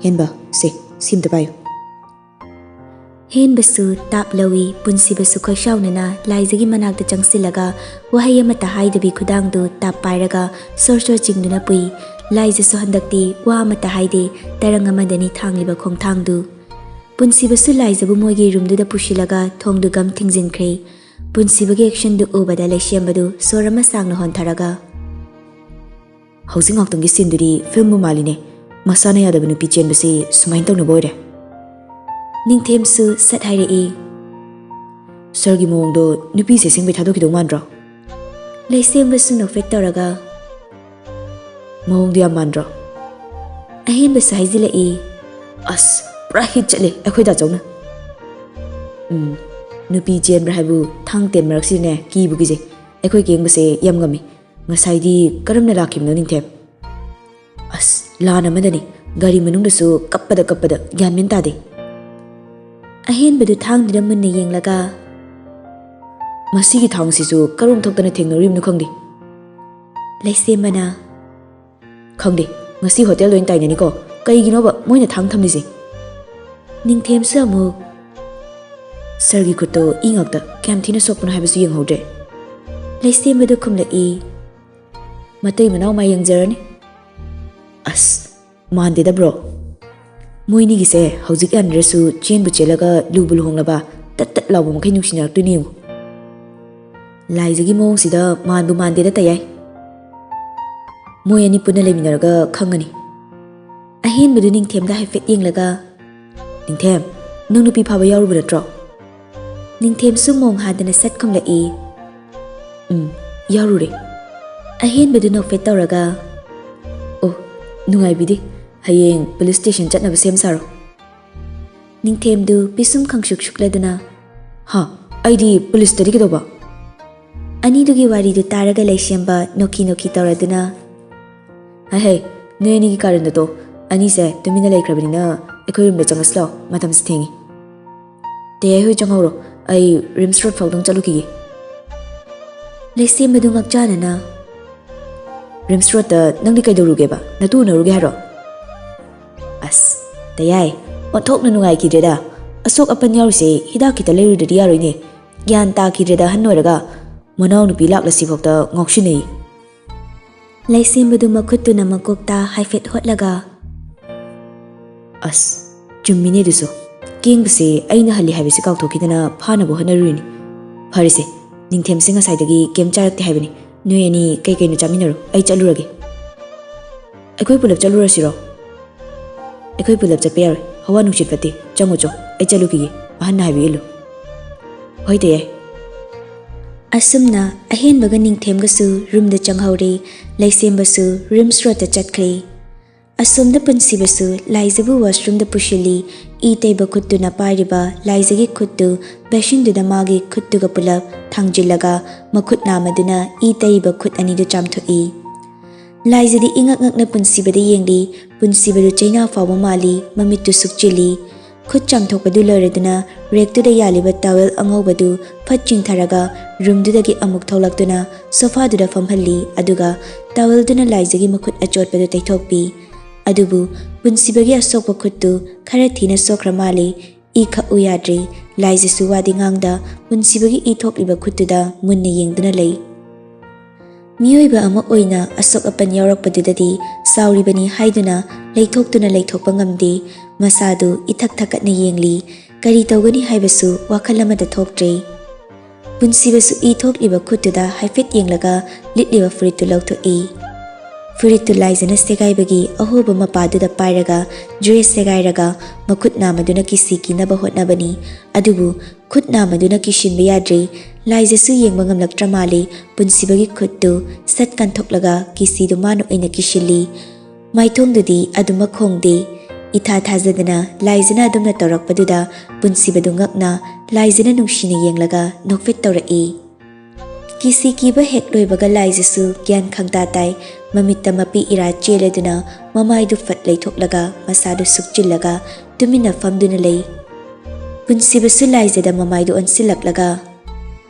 "ꯍꯦꯟꯕ, ꯁꯦ, ꯁꯤꯝꯇ ꯄꯥꯏꯌꯨ꯫" ꯍꯦꯟꯕꯁꯨ ꯇꯥꯞ ꯂꯧꯏ꯫ ꯄꯨꯟꯁꯤꯕꯁꯨ ꯈꯣꯏꯁꯥꯎꯅꯅ ꯂꯥꯏꯖꯒꯤ ꯃꯅꯥꯛꯇ ꯆꯪꯁꯤꯜꯂꯒ ꯋꯥꯍꯩ ꯑꯃꯠꯇ ꯍꯥꯏꯗꯕꯤ ꯈꯨꯗꯥꯡꯗꯨ ꯇꯥꯞ ꯄꯥꯏꯔꯒ ꯁꯣꯔ ꯁꯣꯔ ꯆꯤꯡꯗꯨꯅ ꯄꯨꯏ꯫ ꯂꯥꯏꯖꯁꯨ ꯍꯟꯗꯛꯇꯤ ꯋꯥ ꯑꯃꯠꯇ ꯍꯥꯏꯗꯦ, ꯇꯔꯪ ꯑꯃꯗꯅꯤ ꯊꯥꯡꯂꯤꯕ ꯈꯣꯡꯊꯥꯡꯗꯨ꯫ ꯄꯨꯟꯁꯤꯕꯁꯨ ꯂꯥꯏꯖꯕꯨ ꯃꯣꯏꯒꯤ ꯔꯨꯝꯗꯨꯗ ꯄꯨꯁꯤꯜꯂꯒ ꯊꯣꯡꯗꯨ ꯒꯝ ꯊꯤꯡꯖꯤꯟꯈ꯭ꯔꯦ꯫ ꯄꯨꯟꯁꯤꯕꯒꯤ ꯑꯦꯛꯁꯟꯗꯨ ꯎꯕꯗ ꯂꯩꯁꯦꯝꯕꯗꯨ ꯁꯣꯔ ꯑꯃ ꯁꯥꯡꯅ ꯍꯣꯟꯊꯔꯒ, ꯍꯧꯖꯤꯛ ꯉꯥꯛꯇꯪꯒꯤ ꯁꯤꯟꯗꯨꯗꯤ ꯐꯤꯂꯝꯕꯨ ꯃꯥꯜꯂꯤꯅꯦ꯫ ꯃꯁꯥꯅ ꯌꯥꯗꯕ ꯅꯨꯄꯤ ꯆꯦꯟꯕꯁꯤ ꯁꯨꯃꯥꯏꯅ ꯇꯧꯅꯕ ꯑꯣꯏꯔꯦ꯫ ꯅꯤꯡꯊꯦꯝꯁꯨ ꯁꯠ ꯍꯥꯏꯔꯛꯏ, "ꯁꯥꯔꯒꯤ ꯃꯑꯣꯡꯗꯣ ꯅꯨꯄꯤꯁꯦ ꯑꯁꯦꯡꯕꯩ ꯊꯥꯗꯣꯛꯈꯤꯗꯧ ꯃꯥꯟꯗ꯭ꯔꯣ?" ꯂꯩꯁꯦꯝꯕꯁꯨ ꯅꯣꯛꯐꯦꯠ ꯇꯧꯔꯒ, "ꯃꯑꯣꯡꯗꯣ ꯌꯥꯝ ꯃꯥꯟꯗ꯭ꯔꯣ?" ꯑꯍꯦꯟꯕꯁꯨ ꯍꯥꯏꯖꯤꯜꯂꯛꯏ, "ꯑꯁ, ꯄꯨꯔꯥ ꯍꯤꯠ ꯆꯠꯂꯦ ꯑꯩꯈꯣꯏ ꯗꯥꯆꯧꯅ꯫ ꯎꯝ, ꯅꯨꯄꯤ ꯆꯦꯟꯕ꯭ꯔꯥ ꯍꯥꯏꯕꯨ ꯊꯥꯡ ꯇꯦꯟ ꯃꯔꯛꯁꯤꯗꯅꯦ ꯀꯤꯕꯨ ꯀꯤꯖꯩ꯫ ꯑꯩꯈꯣꯏ ꯀꯦꯡꯕꯁꯦ ꯌꯥꯝ ꯉꯝꯃꯤ꯫ ꯉꯁꯥꯏꯗꯤ ꯀꯔꯝꯅ ꯂꯥꯛꯈꯤꯕꯅꯣ ꯅꯤꯡꯊꯦꯝ? ꯑꯁ, ꯂꯥꯟ ꯑꯃꯗꯅꯤ꯫ ꯒꯥꯔꯤ ꯃꯅꯨꯡꯗꯁꯨ ꯀꯞꯄꯗ ꯀꯞꯄꯗ ꯒ꯭ꯌꯥꯟ ꯃꯦꯟ ꯇꯥꯗꯦ꯫" ꯑꯍꯦꯟꯕꯗꯨ ꯊꯥꯡꯗꯨꯗ ꯃꯨꯟꯅ ꯌꯦꯡꯂꯒ, "ꯃꯁꯤꯒꯤ ꯊꯥꯡꯁꯤꯁꯨ ꯀꯔꯣꯝ ꯊꯣꯛꯇꯅ ꯊꯦꯡꯅꯔꯨꯔꯤꯕꯅꯣ ꯈꯪꯗꯦ꯫" ꯂꯩꯁꯦꯝꯕꯅ, "ꯈꯪꯗꯦ, ꯉꯁꯤ ꯍꯣꯇꯦꯜꯗ ꯑꯣꯏꯅ ꯇꯥꯏꯅꯅꯤꯀꯣ꯫ ꯀꯩꯒꯤꯅꯣꯕ ꯃꯣꯏꯅ ꯊꯥꯡ ꯊꯝꯂꯤꯁꯦ?" ꯅꯤꯡꯊꯦꯝꯁꯨ ꯑꯃꯨꯛ, "ꯁꯥꯔꯒꯤ ꯈꯨꯠꯇꯣ ꯏ ꯉꯥꯛꯇ, ꯀꯌꯥꯝ ꯊꯤꯅ ꯁꯣꯛꯄꯅꯣ ꯍꯥꯏꯕꯁꯨ ꯌꯦꯡꯍꯧꯗ꯭ꯔꯦ꯫" ꯂꯩꯁꯦꯝꯕꯗꯨ ꯈꯨꯝꯂꯛꯏ, "ꯃꯇꯩ ꯃꯅꯥꯎ ꯃꯥꯏ ꯌꯦꯡꯖꯔꯅꯤ꯫" ꯑꯁ, ꯃꯥꯟꯗꯦꯗ ꯕ꯭ꯔꯣ꯫ ꯃꯣꯏꯅꯤꯒꯤꯁꯦ ꯍꯧꯖꯤꯛ ꯌꯥꯅꯔꯁꯨ ꯆꯦꯟꯕꯨ ꯆꯦꯜꯂꯒ ꯂꯨꯕꯨ ꯂꯨꯍꯣꯡꯂꯕ ꯇꯠ ꯇꯠ ꯂꯥꯎꯕ ꯃꯈꯩ ꯅꯨꯡꯁꯤꯅꯔꯛꯇꯣꯏꯅꯤ ꯌꯦꯡꯉꯨ꯫ ꯂꯥꯏꯖꯒꯤ ꯃꯑꯣꯡꯁꯤꯗ ꯃꯥꯟꯕꯨ ꯃꯥꯟꯗꯦꯗ ꯇꯌꯥꯏ꯫ ꯃꯣꯏ ꯑꯅꯤ ꯄꯨꯟꯅ ꯂꯩꯃꯤꯟꯅꯔꯒ ꯈꯪꯒꯅꯤ꯫ ꯑꯍꯦꯟꯕꯗꯨ ꯅꯤꯡꯊꯦꯝꯗ ꯍꯥꯏꯐꯦꯠ ꯌꯦꯡꯂꯒ, "ꯅꯤꯡꯊꯦꯝ, ꯅꯪ ꯅꯨꯄꯤ ꯐꯥꯕ ꯌꯥꯎꯔꯨꯕ ꯅꯠꯇ꯭ꯔꯣ?" ꯅꯤꯡꯊꯦꯝꯁꯨ ꯃꯣꯡ ꯍꯥꯗꯅ ꯁꯠ ꯈꯨꯝꯂꯛꯏ, "ꯎꯝ, ꯌꯥꯎꯔꯨꯔꯦ꯫" ꯑꯍꯦꯟꯕꯗꯨ ꯅꯣꯛꯐꯦꯠ ꯇꯧꯔꯒ, "ꯑꯣ, ꯅꯨꯡꯉꯥꯏꯕꯤꯗꯦ꯫ ꯍꯌꯦꯡ ꯄꯨꯂꯤꯁ ꯁ꯭ꯇꯦꯁꯟ ꯆꯠꯅꯕ ꯁꯦꯝ ꯁꯥꯔꯣ꯫" ꯅꯤꯡꯊꯦꯝꯗꯨ ꯄꯤꯁꯨꯝ ꯈꯪꯁꯨꯛ ꯁꯨꯛꯂꯗꯨꯅ, "ꯍꯥ? ꯑꯩꯗꯤ ꯄꯨꯂꯤꯁꯇꯗꯤ ꯀꯩꯗꯧꯕ?" ꯑꯅꯤꯗꯨꯒꯤ ꯋꯥꯔꯤꯗꯨ ꯇꯥꯔꯒ ꯂꯩꯁꯦꯝꯕ ꯅꯣꯛꯈꯤ ꯅꯣꯛꯈꯤ ꯇꯧꯔꯗꯨꯅ, "ꯍꯩ ꯍꯩ, ꯅꯣꯏ ꯑꯅꯤꯒꯤ ꯀꯥꯔꯟꯗꯣ ꯇꯣ꯫ ꯑꯅꯤꯁꯦ ꯇꯨꯃꯤꯟꯅ ꯂꯩꯈ꯭ꯔꯕꯅꯤꯅ ꯑꯩꯈꯣꯏ ꯔꯨꯝꯗ ꯆꯪꯉꯁꯤ ꯂꯥꯛꯑꯣ, ꯃꯇꯝꯁꯤ ꯊꯦꯡꯉꯤ꯫ ꯇꯌꯥꯏ ꯍꯣꯏ ꯆꯪꯍꯧꯔꯣ, ꯑꯩ ꯔꯤꯝꯁ ꯔꯣꯗ ꯐꯥꯎꯗꯪ ꯆꯠꯂꯨꯈꯤꯒꯦ꯫" ꯂꯩꯁꯦꯝꯕꯗꯨ ꯉꯛꯆꯥꯅꯅ, "ꯔꯤꯝꯁ ꯔꯣꯗꯇ ꯅꯪꯗꯤ ꯀꯩꯗꯧꯔꯨꯒꯦꯕ? ꯅꯇꯨ ꯎꯅꯔꯨꯒꯦ ꯍꯥꯏꯔꯣ?" ꯑꯁ, ꯇꯌꯥꯏ, ꯑꯣꯟꯊꯣꯛꯅ ꯅꯨꯡꯉꯥꯏꯈꯤꯗ꯭ꯔꯦꯗ꯫ ꯑꯁꯣꯛ ꯑꯄꯟ ꯌꯥꯎꯔꯤꯁꯦ ꯍꯤꯗꯥꯛ ꯈꯤꯇ ꯂꯩꯔꯨꯗ꯭ꯔꯗꯤ ꯌꯥꯔꯣꯏꯅꯦ꯫ ꯒ꯭ꯌꯥꯟ ꯇꯥꯈꯤꯗ꯭ꯔꯦꯗ ꯑꯍꯟ ꯑꯣꯏꯔꯒ꯫ ꯃꯅꯥꯎꯅꯨꯄꯤ ꯂꯥꯛꯂꯁꯤꯐꯥꯎꯗ ꯉꯥꯎꯁꯤꯟꯅꯩ꯫ ꯂꯩꯁꯦꯝꯕꯗꯨ ꯃꯈꯨꯠꯇꯨꯅ ꯃꯀꯣꯛꯇ ꯍꯥꯏꯐꯦꯠ ꯍꯣꯠꯂꯒ, "ꯑꯁ, ꯆꯨꯝꯃꯤꯅꯦ ꯑꯗꯨꯁꯨ꯫ ꯀꯦꯡꯕꯁꯦ ꯑꯩꯅ ꯍꯜꯂꯤ ꯍꯥꯏꯕꯁꯤ ꯀꯥꯎꯊꯣꯛꯈꯤꯗꯅ ꯐꯥꯅꯕ ꯍꯣꯠꯅꯔꯨꯔꯤꯅꯤ꯫ ꯐꯔꯦꯁꯦ, ꯅꯤꯡꯊꯦꯝꯁꯦ ꯉꯁꯥꯏꯗꯒꯤ ꯀꯩꯝ ꯆꯥꯔꯛꯇꯦ ꯍꯥꯏꯕꯅꯤ꯫ ꯅꯣꯏ ꯑꯅꯤ ꯀꯩ ꯀꯩꯅꯣ ꯆꯥꯃꯤꯟꯅꯔꯣ, ꯑꯩ ꯆꯠꯂꯨꯔꯒꯦ꯫" ꯑꯩꯈꯣꯏ ꯄꯨꯂꯞ ꯆꯠꯂꯨꯔꯁꯤꯔꯣ? ꯑꯩꯈꯣꯏ ꯄꯨꯂꯞ ꯆꯠꯄ ꯌꯥꯔꯣꯏ꯫ ꯍꯋꯥ ꯅꯨꯡꯁꯤꯠ ꯐꯠꯇꯦ꯫ ꯆꯪꯉꯨ ꯆꯣ, ꯑꯩ ꯆꯠꯂꯨꯈꯤꯒꯦ꯫ ꯑꯍꯟꯅ ꯍꯥꯏꯕ ꯏꯜꯂꯨ꯫ ꯍꯣꯏ, ꯇꯌꯥꯏ꯫ ꯑꯁꯨꯝꯅ ꯑꯍꯦꯟꯕꯒ ꯅꯤꯡꯊꯦꯝꯒꯁꯨ ꯔꯨꯝꯗ ꯆꯪꯍꯧꯔꯦ꯫ ꯂꯩꯁꯦꯝꯕꯁꯨ ꯔꯤꯝꯁ ꯔꯣꯗꯇ ꯆꯠꯈ꯭ꯔꯦ꯫ ꯑꯁꯣꯝꯗ ꯄꯨꯟꯁꯤꯕꯁꯨ ꯂꯥꯏꯖꯕꯨ ꯋꯥꯁꯔꯨꯝꯗ ꯄꯨꯁꯤꯜꯂꯤ꯫ ꯏ ꯇꯩꯕ ꯈꯨꯠꯇꯨꯅ ꯄꯥꯏꯔꯤꯕ ꯂꯥꯏꯖꯒꯤ ꯈꯨꯠꯇꯨ ꯕꯦꯁꯤꯟꯗꯨꯗ ꯃꯥꯒꯤ ꯈꯨꯠꯇꯨꯒ ꯄꯨꯂꯞ ꯊꯥꯡꯖꯤꯜꯂꯒ ꯃꯈꯨꯠ ꯅꯥꯝꯃꯗꯨꯅ ꯏ ꯇꯩꯕ ꯈꯨꯠ ꯑꯅꯤꯗꯨ ꯆꯥꯝꯊꯣꯛꯏ꯫ ꯂꯥꯏꯖꯗꯤ ꯏꯉꯛ ꯉꯛꯅ ꯄꯨꯟꯁꯤꯕꯗ ꯌꯦꯡꯂꯤ꯫ ꯄꯨꯟꯁꯤꯕꯗꯨ ꯆꯩꯅꯥ ꯐꯥꯎꯕ ꯃꯥꯜꯂꯤ꯫ ꯃꯃꯤꯠꯇꯨ ꯁꯨꯛꯆꯤꯜꯂꯤ꯫ ꯈꯨꯠ ꯆꯥꯝꯊꯣꯛꯄꯗꯨ ꯂꯣꯏꯔꯗꯨꯅ ꯔꯦꯛꯇꯨꯗ ꯌꯥꯜꯂꯤꯕ ꯇꯥꯋꯦꯜ ꯑꯉꯧꯕꯗꯨ ꯐꯠ ꯆꯤꯡꯊꯔꯒ ꯔꯨꯝꯗꯨꯗꯒꯤ ꯑꯃꯨꯛ ꯊꯣꯛꯂꯛꯇꯨꯅ ꯁꯣꯐꯥꯗꯨꯗ ꯐꯝꯍꯜꯂꯤ꯫ ꯑꯗꯨꯒ ꯇꯥꯋꯦꯜꯗꯨꯅ ꯂꯥꯏꯖꯒꯤ ꯃꯈꯨꯠ ꯑꯆꯣꯠꯄꯗꯨ ꯇꯩꯊꯣꯛꯄꯤ꯫ ꯑꯗꯨꯕꯨ ꯄꯨꯟꯁꯤꯕꯒꯤ ꯑꯁꯣꯛꯄ ꯈꯨꯠꯇꯨ ꯈꯔ ꯊꯤꯅ ꯁꯣꯛꯈ꯭ꯔ ꯃꯥꯜꯂꯤ꯫ ꯏ ꯈꯛꯎ ꯌꯥꯗ꯭ꯔꯤ꯫ ꯂꯥꯏꯖꯁꯨ ꯋꯥꯗꯤ ꯉꯥꯡꯗ ꯄꯨꯟꯁꯤꯕꯒꯤ ꯏ ꯊꯣꯛꯂꯤꯕ ꯈꯨꯠꯇꯨꯗ ꯃꯨꯟꯅ ꯌꯦꯡꯗꯨꯅ ꯂꯩ꯫ ꯃꯤꯑꯣꯏꯕ ꯑꯃ ꯑꯣꯏꯅ ꯑꯁꯣꯛ ꯑꯄꯟ ꯌꯥꯎꯔꯛꯄꯗꯨꯗꯗꯤ ꯁꯥꯎꯔꯤꯕꯅꯤ ꯍꯥꯏꯗꯨꯅ ꯂꯩꯊꯣꯛꯇꯨꯅ ꯂꯩꯊꯣꯛꯄ ꯉꯝꯗꯦ꯫ ꯃꯁꯥꯗꯨ ꯏꯊꯛ ꯊꯛꯀꯠꯅ ꯌꯦꯡꯂꯤ꯫ ꯀꯔꯤ ꯇꯧꯒꯅꯤ ꯍꯥꯏꯕꯁꯨ ꯋꯥꯈꯜ ꯑꯃꯗ ꯊꯣꯛꯇ꯭ꯔꯦ꯫ ꯄꯨꯟꯁꯤꯕꯁꯨ ꯏ ꯊꯣꯛꯂꯤꯕ ꯈꯨꯠꯇꯨꯗ ꯍꯥꯏꯐꯦꯠ ꯌꯦꯡꯂꯒ ꯂꯤꯠꯂꯤꯕ ꯐꯨꯔꯤꯠꯇꯨ ꯂꯧꯊꯣꯛꯏ꯫ ꯐꯨꯔꯤꯠꯇꯨ ꯂꯥꯏꯖꯅ ꯁꯦꯒꯥꯏꯕꯒꯤ ꯑꯍꯣꯕ ꯃꯄꯥꯗꯨꯗ ꯄꯥꯏꯔꯒ ꯗ꯭ꯔꯦꯁ ꯁꯦꯒꯥꯏꯔꯒ ꯃꯈꯨꯠ ꯅꯥꯝꯃꯗꯨꯅ ꯀꯤꯁꯤ ꯀꯤꯅꯕ ꯍꯣꯠꯅꯕꯅꯤ꯫ ꯑꯗꯨꯕꯨ ꯈꯨꯠ ꯅꯥꯝꯃꯗꯨꯅ ꯀꯤꯁꯤꯟꯕ ꯌꯥꯗ꯭ꯔꯦ꯫ ꯂꯥꯏꯖꯁꯨ ꯌꯦꯡꯕ ꯉꯝꯂꯛꯇ꯭ꯔ ꯃꯥꯜꯂꯦ꯫ ꯄꯨꯟꯁꯤꯕꯒꯤ ꯈꯨꯠꯇꯨ ꯁꯠ ꯀꯟꯊꯣꯛꯂꯒ ꯀꯤꯁꯤꯗꯨ ꯃꯥꯅ ꯑꯣꯏꯅ ꯀꯤꯁꯤꯜꯂꯤ꯫ ꯃꯥꯏꯊꯣꯡꯗꯨꯗꯤ ꯑꯗꯨꯃꯛ ꯈꯣꯡꯗꯦ꯫ ꯏꯊꯥ ꯊꯥꯖꯗꯅ ꯂꯥꯏꯖꯅ ꯑꯗꯨꯝꯅ ꯇꯧꯔꯛꯄꯗꯨꯗ ꯄꯨꯟꯁꯤꯕꯗꯨ ꯉꯛꯅ ꯂꯥꯏꯖꯅ ꯅꯨꯡꯁꯤꯅ ꯌꯦꯡꯂꯒ ꯅꯣꯛꯐꯦꯠ ꯇꯧꯔꯛꯏ꯫ ꯀꯤꯁꯤ ꯀꯤꯕ ꯍꯦꯛ ꯂꯣꯏꯕꯒ ꯂꯥꯏꯖꯁꯨ ꯒ꯭ꯌꯥꯟ ꯈꯪꯇꯥ ꯇꯥꯏ꯫ ꯃꯃꯤꯠꯇ ꯃꯄꯤ ꯏꯔꯥ ꯆꯦꯜꯂꯗꯨꯅ ꯃꯃꯥꯏꯗꯨ ꯐꯠ ꯂꯩꯊꯣꯛꯂꯒ ꯃꯁꯥꯗꯨ ꯁꯨꯛꯆꯤꯜꯂꯒ ꯇꯨꯃꯤꯟꯅ ꯐꯝꯗꯨꯅ ꯂꯩ꯫ ꯄꯨꯟꯁꯤꯕꯁꯨ ꯂꯥꯏꯖꯗ ꯃꯃꯥꯏꯗꯨ ꯑꯣꯟꯁꯤꯜꯂꯛꯂꯒ,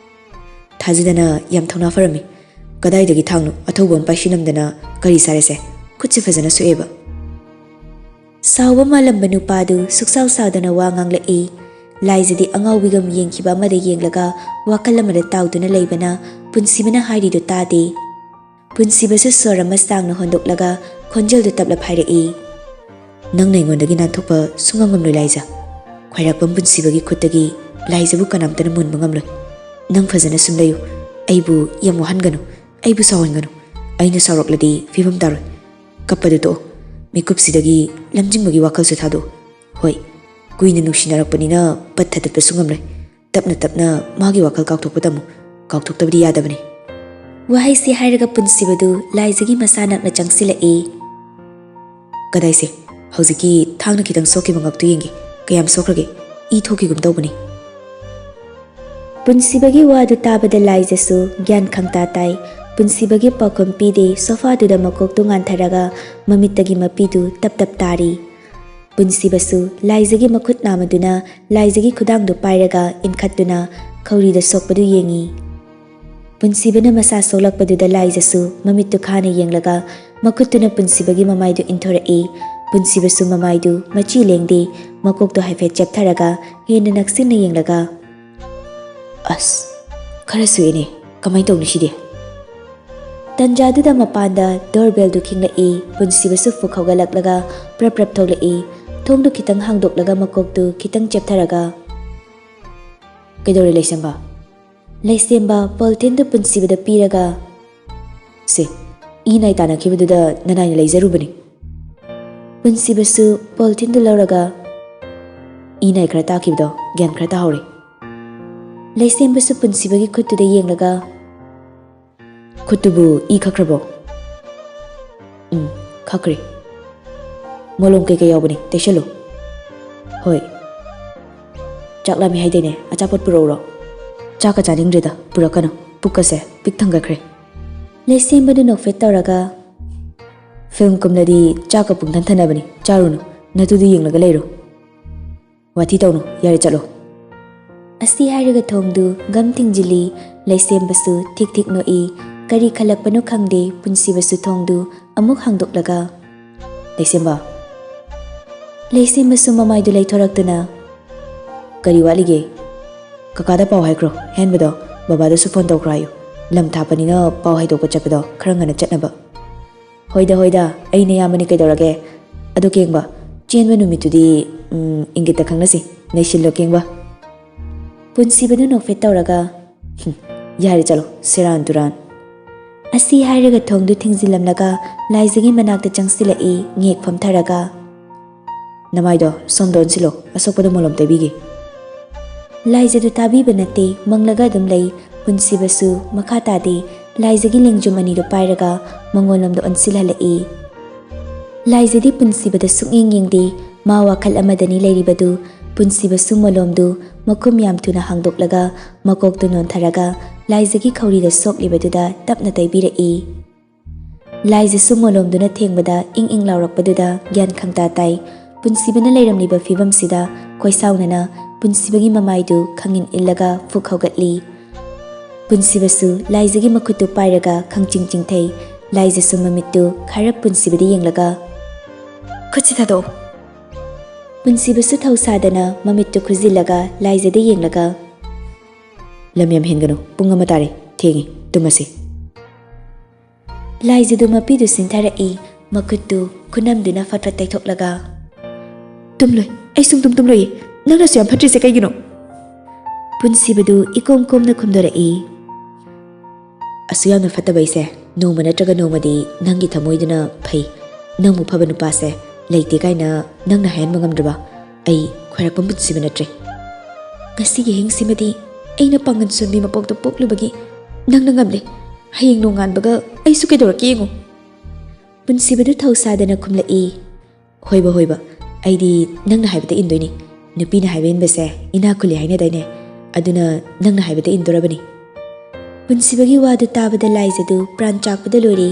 "ꯊꯥꯖꯗꯅ ꯌꯥꯝ ꯊꯧꯅꯥ ꯐꯔꯝꯃꯤ꯫ ꯀꯗꯥꯏꯗꯒꯤ ꯊꯥꯡꯅꯣ? ꯑꯊꯧꯕ ꯑꯃ ꯄꯥꯏꯁꯤꯜꯂꯝꯗꯅ ꯀꯔꯤ ꯆꯥꯔꯦꯁꯦ? ꯈꯨꯠꯁꯦ ꯐꯖꯅ ꯁꯣꯛꯑꯦꯕ꯫" ꯁꯥꯎꯕ ꯃꯥꯜꯂꯝꯕ ꯅꯨꯄꯥꯗꯨ ꯁꯨꯛꯁꯥꯎ ꯁꯥꯎꯗꯅ ꯋꯥ ꯉꯥꯡꯂꯛꯏ꯫ ꯂꯥꯏꯖꯗꯤ ꯑꯉꯥꯎꯕꯤꯒꯨꯝ ꯌꯦꯡꯈꯤꯕ ꯑꯃꯗ ꯌꯦꯡꯂꯒ ꯋꯥꯈꯜ ꯑꯃꯗ ꯇꯥꯎꯗꯨꯅ ꯂꯩꯕꯅ ꯄꯨꯟꯁꯤꯕꯅ ꯍꯥꯏꯔꯤꯗꯨ ꯇꯥꯗꯦ꯫ ꯄꯨꯟꯁꯤꯕꯁꯨ ꯁꯣꯔ ꯑꯃ ꯁꯥꯡꯅ ꯍꯣꯟꯗꯣꯛꯂꯒ ꯈꯣꯟꯖꯦꯜꯗꯨ ꯇꯞꯂꯞ ꯍꯥꯏꯔꯛꯏ, "ꯅꯪꯅ ꯑꯩꯉꯣꯟꯗꯒꯤ ꯅꯥꯟꯊꯣꯛꯄ ꯁꯨꯡꯉꯝ ꯉꯝꯂꯣꯏ ꯂꯥꯏꯖ꯫ ꯈ꯭ꯋꯥꯏꯔꯥꯛꯄꯝ ꯄꯨꯟꯁꯤꯕꯒꯤ ꯈꯨꯠꯇꯒꯤ ꯂꯥꯏꯖꯕꯨ ꯀꯅꯥꯝꯇꯅ ꯃꯨꯟꯕ ꯉꯝꯂꯣꯏ꯫ ꯅꯪ ꯐꯖꯅ ꯁꯨꯝ ꯂꯩꯌꯨ꯫ ꯑꯩꯕꯨ ꯌꯥꯝ ꯋꯥꯍꯟꯒꯅꯨ꯫ ꯑꯩꯕꯨ ꯁꯥꯎꯍꯟꯒꯅꯨ꯫ ꯑꯩꯅ ꯁꯥꯎꯔꯛꯂꯗꯤ ꯐꯤꯕꯝ ꯇꯥꯔꯣꯏ꯫ ꯀꯞꯄꯗꯨ ꯇꯣꯛꯑꯣ꯫ ꯃꯤꯀꯨꯞꯁꯤꯗꯒꯤ ꯂꯝꯖꯤꯡꯕꯒꯤ ꯋꯥꯈꯜꯁꯨ ꯊꯥꯗꯣꯛꯑꯣ꯫ ꯍꯣꯏ, ꯀꯨꯏꯅ ꯅꯨꯡꯁꯤꯅꯔꯛꯄꯅꯤꯅ ꯄꯠ ꯊꯗꯠꯄꯁꯨ ꯉꯝꯂꯣꯏ꯫ ꯇꯞꯅ ꯇꯞꯅ ꯃꯥꯒꯤ ꯋꯥꯈꯜ ꯀꯥꯎꯊꯣꯛꯄ ꯇꯝꯃꯨ꯫ ꯀꯥꯎꯊꯣꯛꯇꯕꯗꯤ ꯌꯥꯗꯕꯅꯤ꯫ ꯋꯥꯍꯩꯁꯤ ꯍꯥꯏꯔꯒ ꯄꯨꯟꯁꯤꯕꯗꯨ ꯂꯥꯏꯖꯒꯤ ꯃꯁꯥ ꯅꯛꯅ ꯆꯪꯁꯤꯜꯂꯛꯏ꯫ ꯀꯗꯥꯏꯁꯦ? ꯍꯧꯖꯤꯛꯀꯤ ꯊꯥꯡꯅ ꯈꯤꯇꯪ ꯁꯣꯛꯈꯤꯕ ꯉꯛꯇꯨ ꯌꯦꯡꯒꯦ꯫ ꯀꯌꯥꯝ ꯁꯣꯛꯈ꯭ꯔꯒꯦ? ꯏ ꯊꯣꯛꯈꯤꯒꯨꯝ ꯇꯧꯕꯅꯤ꯫ ꯄꯨꯟꯁꯤꯕꯒꯤ ꯋꯥꯗꯨ ꯇꯥꯕꯗ ꯂꯥꯏꯖꯁꯨ ꯒ꯭ꯌꯥꯟ ꯈꯪꯇꯥ ꯇꯥꯏ꯫ ꯄꯨꯟꯁꯤꯕꯒꯤ ꯄꯥꯎꯈꯨꯝ ꯄꯤꯗꯦ꯫ ꯁꯣꯐꯥꯗꯨꯗ ꯃꯀꯣꯛꯇꯨ ꯉꯥꯟꯊꯔꯒ ꯃꯃꯤꯠꯇꯒꯤ ꯃꯄꯤꯗꯨ ꯇꯞ ꯇꯞ ꯇꯥꯔꯤ꯫ ꯄꯨꯟꯁꯤꯕꯁꯨ ꯂꯥꯏꯖꯒꯤ ꯃꯈꯨꯠ ꯅꯥꯝꯃꯗꯨꯅ ꯂꯥꯏꯖꯒꯤ ꯈꯨꯗꯥꯡꯗꯨ ꯄꯥꯏꯔꯒ ꯏꯟꯈꯠꯇꯨꯅ ꯈꯧꯔꯤꯗ ꯁꯣꯛꯄꯗꯨ ꯌꯦꯡꯏ꯫ ꯄꯨꯟꯁꯤꯕꯅ ꯃꯁꯥ ꯁꯣꯛꯂꯛꯄꯗꯨꯗ ꯂꯥꯏꯖꯁꯨ ꯃꯃꯤꯠꯇꯨ ꯈꯥꯅ ꯌꯦꯡꯂꯒ ꯃꯈꯨꯠꯇꯨꯅ ꯄꯨꯟꯁꯤꯕꯒꯤ ꯃꯃꯥꯏꯗꯨ ꯏꯟꯊꯣꯔꯛꯏ꯫ ꯄꯨꯟꯁꯤꯕꯁꯨ ꯃꯃꯥꯏꯗꯨ ꯃꯆꯤ ꯂꯦꯡꯗꯦ, ꯃꯀꯣꯛꯇꯨ ꯍꯥꯏꯐꯦꯠ ꯆꯦꯞꯊꯔꯒ ꯍꯦꯟꯅ ꯅꯛꯁꯤꯟꯅ ꯌꯦꯡꯂꯒ, "ꯑꯁ, ꯈꯔ ꯁꯣꯛꯑꯦꯅꯦ, ꯀꯃꯥꯏ ꯇꯧꯅꯤ ꯁꯤꯗꯤ?" ꯇꯟꯖꯥꯗꯨꯗ ꯃꯄꯥꯟꯗ ꯗꯣꯔꯕꯦꯜꯗꯨ ꯈꯤꯡꯂꯛꯏ꯫ ꯄꯨꯟꯁꯤꯕꯁꯨ ꯐꯨꯛ ꯍꯧꯒꯠꯂꯛꯂꯒ ꯄ꯭ꯔꯞ ꯄ꯭ꯔꯞ ꯊꯣꯛꯂꯛꯏ꯫ ꯊꯣꯡꯗꯨ ꯈꯤꯇꯪ ꯍꯥꯡꯗꯣꯛꯂꯒ ꯃꯀꯣꯛꯇꯨ ꯈꯤꯇꯪ ꯆꯦꯞꯊꯔꯒ, "ꯀꯩꯗꯧꯔꯦ ꯂꯩꯁꯦꯝꯕ?" ꯂꯩꯁꯦꯝꯕ ꯄꯣꯜꯊꯤꯟꯗꯨ ꯄꯨꯟꯁꯤꯕꯗ ꯄꯤꯔꯒ, "ꯁꯦ, ꯏ ꯅꯥꯏ ꯇꯥꯅꯈꯤꯕꯗꯨꯗ ꯅꯅꯥꯏꯅ ꯂꯩꯖꯔꯨꯕꯅꯤ꯫" ꯄꯨꯟꯁꯤꯕꯁꯨ ꯄꯣꯜꯊꯤꯟꯗꯨ ꯂꯧꯔꯒ, "ꯏ ꯅꯥꯏ ꯈꯔ ꯇꯥꯈꯤꯕꯗꯣ ꯒ꯭ꯌꯥꯟ ꯈꯔ ꯇꯥꯍꯧꯔꯦ꯫" ꯂꯩꯁꯦꯝꯕꯁꯨ ꯄꯨꯟꯁꯤꯕꯒꯤ ꯈꯨꯠꯇꯨꯗ ꯌꯦꯡꯂꯒ, "ꯈꯨꯠꯇꯨꯕꯨ ꯏ ꯈꯛꯈ꯭ꯔꯕꯣ?" "ꯎꯝ, ꯈꯛꯈ꯭ꯔꯦ꯫" "ꯃꯣꯂꯣꯝ ꯀꯩꯀꯩ ꯌꯥꯎꯕꯅꯤ, ꯇꯩꯁꯜꯂꯨ꯫" "ꯍꯣꯏ꯫" "ꯆꯥꯛ ꯂꯥꯝꯃꯤ ꯍꯥꯏꯗꯥꯏꯅꯦ, ꯑꯆꯥꯄꯣꯠ ꯄꯨꯔꯛꯎꯔꯣ?" "ꯆꯥꯛꯀ ꯆꯥꯅꯤꯡꯗ꯭ꯔꯦꯗ, ꯄꯨꯔꯛꯀꯅꯨ, ꯄꯨꯛꯀꯁꯦ ꯄꯤꯛ ꯊꯪꯒꯠꯈ꯭ꯔꯦ꯫" ꯂꯩꯁꯦꯝꯕꯗꯨ ꯅꯣꯛꯐꯦꯠ ꯇꯧꯔꯒ, "ꯐꯤꯂꯝ ꯀꯨꯝꯂꯗꯤ ꯆꯥꯛꯀ ꯄꯨꯡꯊꯟ ꯊꯟꯅꯕꯅꯤ, ꯆꯥꯔꯨꯅꯨ, ꯅꯇꯨꯗꯨ ꯌꯦꯡꯂꯒ ꯂꯩꯔꯣ꯫" "ꯋꯥꯊꯤ ꯇꯧꯅꯨ, ꯌꯥꯔꯦ, ꯆꯠꯂꯣ꯫" ꯑꯁꯤ ꯍꯥꯏꯔꯒ ꯊꯣꯡꯗꯨ ꯒꯝ ꯊꯤꯡꯖꯤꯜꯂꯤ꯫ ꯂꯩꯁꯦꯝꯕꯁꯨ ꯊꯤꯛ ꯊꯤꯛ ꯅꯣꯛꯏ꯫ ꯀꯔꯤ ꯈꯜꯂꯛꯄꯅꯣ ꯈꯪꯗꯦ, ꯄꯨꯟꯁꯤꯕꯁꯨ ꯊꯣꯡꯗꯨ ꯑꯃꯨꯛ ꯍꯥꯡꯗꯣꯛꯂꯒ, "ꯂꯩꯁꯦꯝꯕ꯫" ꯂꯩꯁꯦꯝꯕꯁꯨ ꯃꯃꯥꯏꯗꯨ ꯂꯩꯊꯣꯔꯛꯇꯨꯅ, "ꯀꯔꯤ ꯋꯥꯠꯂꯤꯒꯦ?" "ꯀꯀꯥꯗ ꯄꯥꯎ ꯍꯥꯏꯈ꯭ꯔꯣ, ꯍꯦꯟꯕꯗꯣ ꯕꯕꯥꯗꯁꯨ ꯐꯣꯟ ꯇꯧꯈ꯭ꯔꯣ ꯍꯥꯏꯌꯨ꯫ ꯂꯝ ꯊꯥꯞꯄꯅꯤꯅ ꯄꯥꯎ ꯍꯥꯏꯗꯣꯛꯄ ꯆꯠꯄꯗꯣ ꯈꯔ ꯉꯟꯅ ꯆꯠꯅꯕ꯫" "ꯍꯣꯏꯗ, ꯍꯣꯏꯗ, ꯑꯩꯅ ꯌꯥꯝꯕꯅꯤ ꯀꯩꯗꯧꯔꯒꯦ꯫ ꯑꯗꯣ ꯀꯦꯡꯕ, ꯆꯦꯟꯕ ꯅꯨꯃꯤꯠꯇꯨꯗꯤ, ꯎꯝ, ꯏꯪꯒꯤꯠꯇ ꯈꯪꯅꯁꯤ꯫ ꯅꯩꯁꯤꯜꯂꯣ ꯀꯦꯡꯕ꯫" ꯄꯨꯟꯁꯤꯕꯗꯨ ꯅꯣꯛꯐꯦꯠ ꯇꯧꯔꯒ, "ꯍꯨꯝ, ꯌꯥꯔꯦ ꯆꯠꯂꯣ, ꯁꯦꯔꯥꯟ ꯇꯨꯔꯥꯟ꯫" ꯑꯁꯤ ꯍꯥꯏꯔꯒ ꯊꯣꯡꯗꯨ ꯊꯤꯡꯖꯤꯜꯂꯝꯂꯒ ꯂꯥꯏꯖꯒꯤ ꯃꯅꯥꯛꯇ ꯆꯪꯁꯤꯜꯂꯛꯏ, ꯉꯦꯛ ꯐꯝꯊꯔꯒ꯫ "ꯅꯃꯥꯏꯗꯣ ꯁꯣꯝꯗ ꯑꯣꯟꯁꯤꯜꯂꯣ, ꯑꯁꯣꯛꯄꯗ ꯃꯣꯂꯣꯝ ꯇꯩꯕꯤꯒꯦ꯫" ꯂꯥꯏꯖꯗꯨ ꯇꯥꯕꯤꯕ ꯅꯠꯇꯦ, ꯃꯪꯂꯒ ꯑꯗꯨꯝ ꯂꯩ꯫ ꯄꯨꯟꯁꯤꯕꯁꯨ ꯃꯈꯥ ꯇꯥꯗꯦ, ꯂꯥꯏꯖꯒꯤ ꯂꯦꯡꯖꯨꯝ ꯑꯅꯤꯗꯨ ꯄꯥꯏꯔꯒ ꯃꯉꯣꯟꯂꯣꯝꯗ ꯑꯣꯟꯁꯤꯜꯍꯜꯂꯛꯏ꯫ ꯂꯥꯏꯖꯗꯤ ꯄꯨꯟꯁꯤꯕꯗ ꯁꯨꯛꯌꯦꯡ ꯌꯦꯡꯗꯦ, ꯃꯥ ꯋꯥꯈꯜ ꯑꯃꯗꯅꯤ ꯂꯩꯔꯤꯕꯗꯨ꯫ ꯄꯨꯟꯁꯤꯕꯁꯨ ꯃꯣꯂꯣꯝꯗꯨ ꯃꯈꯨꯝ ꯌꯥꯝ ꯊꯨꯅ ꯍꯥꯡꯗꯣꯛꯂꯒ ꯃꯀꯣꯛꯇꯨ ꯅꯣꯟꯊꯔꯒ ꯂꯥꯏꯖꯒꯤ ꯈꯧꯔꯤꯗ ꯁꯣꯛꯂꯤꯕꯗꯨꯗ ꯇꯞꯅ ꯇꯩꯕꯤꯔꯛꯏ꯫ ꯂꯥꯏꯖꯁꯨ ꯃꯣꯂꯣꯝꯗꯨꯅ ꯊꯦꯡꯕꯗ ꯏꯪ ꯏꯪ ꯂꯥꯎꯔꯛꯄꯗꯨꯗ ꯒ꯭ꯌꯥꯟ ꯈꯪꯇꯥ ꯇꯥꯏ꯫ ꯄꯨꯟꯁꯤꯕꯅ ꯂꯩꯔꯝꯂꯤꯕ ꯐꯤꯕꯝꯁꯤꯗ ꯈꯣꯏꯁꯥꯎꯅꯅ ꯄꯨꯟꯁꯤꯕꯒꯤ ꯃꯃꯥꯏꯗꯨ ꯈꯪꯏꯟ ꯏꯜꯂꯒ ꯐꯨꯛ ꯍꯧꯒꯠꯂꯤ꯫ ꯄꯨꯟꯁꯤꯕꯁꯨ ꯂꯥꯏꯖꯒꯤ ꯃꯈꯨꯠꯇꯨ ꯄꯥꯏꯔꯒ ꯈꯪꯆꯤꯡ ꯆꯤꯡꯊꯩ꯫ ꯂꯥꯏꯖꯁꯨ ꯃꯃꯤꯠꯇꯨ ꯈꯥꯔꯞ ꯄꯨꯟꯁꯤꯕꯗ ꯌꯦꯡꯂꯒ, "ꯈꯨꯠꯁꯤ ꯊꯥꯗꯣꯛꯑꯣ꯫" ꯄꯨꯟꯁꯤꯕꯁꯨ ꯊꯧꯁꯥꯗꯅ ꯃꯃꯤꯠꯇꯨ ꯈꯨꯖꯤꯜꯂꯒ ꯂꯥꯏꯖꯗ ꯌꯦꯡꯂꯒ, "ꯂꯝ ꯌꯥꯝ ꯍꯦꯟꯒꯅꯨ, ꯄꯨꯡ ꯑꯃ ꯇꯥꯔꯦ, ꯊꯦꯡꯉꯦ, ꯇꯨꯝꯃꯁꯤ꯫" ꯂꯥꯏꯖꯗꯨ ꯃꯄꯤꯗꯨ ꯁꯤꯟꯊꯔꯛꯏ, ꯃꯈꯨꯠꯇꯨ ꯈꯨꯅꯝꯗꯨꯅ ꯐꯠ ꯐꯠ ꯇꯩꯊꯣꯛꯂꯒ, "ꯇꯨꯝꯂꯣꯏ, ꯑꯩ ꯁꯨꯡꯇꯨꯝ ꯇꯨꯝꯂꯣꯏꯌꯦ꯫ ꯅꯪꯅꯁꯨ ꯌꯥꯝ ꯐꯠꯇ꯭ꯔꯤꯁꯦ ꯀꯩꯒꯤꯅꯣ?" ꯄꯨꯟꯁꯤꯕꯗꯨ ꯏꯀꯣꯝ ꯀꯣꯝꯅ ꯈꯨꯝꯗꯣꯔꯛꯏ, "ꯑꯁꯨꯛ ꯌꯥꯝꯅ ꯐꯠꯇꯕ ꯑꯩꯁꯦ ꯅꯣꯡꯃ ꯅꯠꯇ꯭ꯔꯒ ꯅꯣꯡꯃꯗꯤ ꯅꯪꯒꯤ ꯊꯃꯣꯏꯗꯨꯅ ꯐꯩ꯫ ꯅꯪꯃꯨꯛ ꯐꯕ ꯅꯨꯄꯥꯁꯦ ꯂꯩꯇꯦ ꯀꯥꯏꯅ ꯅꯪꯅ ꯍꯥꯏꯍꯟꯕ ꯉꯝꯗ꯭ꯔꯕ? ꯑꯩ ꯈꯣꯏꯔꯥꯛꯄꯝ ꯄꯨꯟꯁꯤꯕ ꯅꯠꯇ꯭ꯔꯦ꯫ ꯉꯁꯤꯒꯤ ꯍꯤꯡꯁꯤꯃꯗꯤ ꯑꯩꯅ ꯄꯥꯡꯒꯟ ꯁꯣꯟꯕꯤ ꯃꯄꯣꯛꯇ ꯄꯣꯛꯂꯨꯕꯒꯤ ꯅꯪꯅ ꯉꯝꯂꯦ꯫ ꯍꯌꯦꯡ ꯅꯣꯡꯉꯥꯟꯕꯒ ꯑꯩꯁꯨ ꯀꯩꯗꯧꯔꯛꯀꯦ ꯌꯦꯡꯉꯨ꯫" ꯄꯨꯟꯁꯤꯕꯗꯨ ꯊꯧꯁꯥꯗꯅ ꯈꯨꯝꯂꯛꯏ, "ꯍꯣꯏꯕ, ꯍꯣꯏꯕ, ꯑꯩꯗꯤ ꯅꯪꯅ ꯍꯥꯏꯕꯗ ꯏꯟꯗꯣꯏꯅꯤ꯫ ꯅꯨꯄꯤꯅ ꯍꯥꯏꯕ ꯏꯟꯕꯁꯦ ꯏꯅꯥꯛ ꯈꯨꯜꯂꯤ ꯍꯥꯏꯅꯗꯥꯏꯅꯦ? ꯑꯗꯨꯅ ꯅꯪꯅ ꯍꯥꯏꯕꯗ ꯏꯟꯗꯣꯔꯕꯅꯤ꯫" ꯄꯨꯟꯁꯤꯕꯒꯤ ꯋꯥꯗꯨ ꯇꯥꯕꯗ ꯂꯥꯏꯖꯗꯨ ꯄ꯭ꯔꯥꯟ ꯆꯥꯛꯄꯗ ꯂꯣꯏꯔꯦ꯫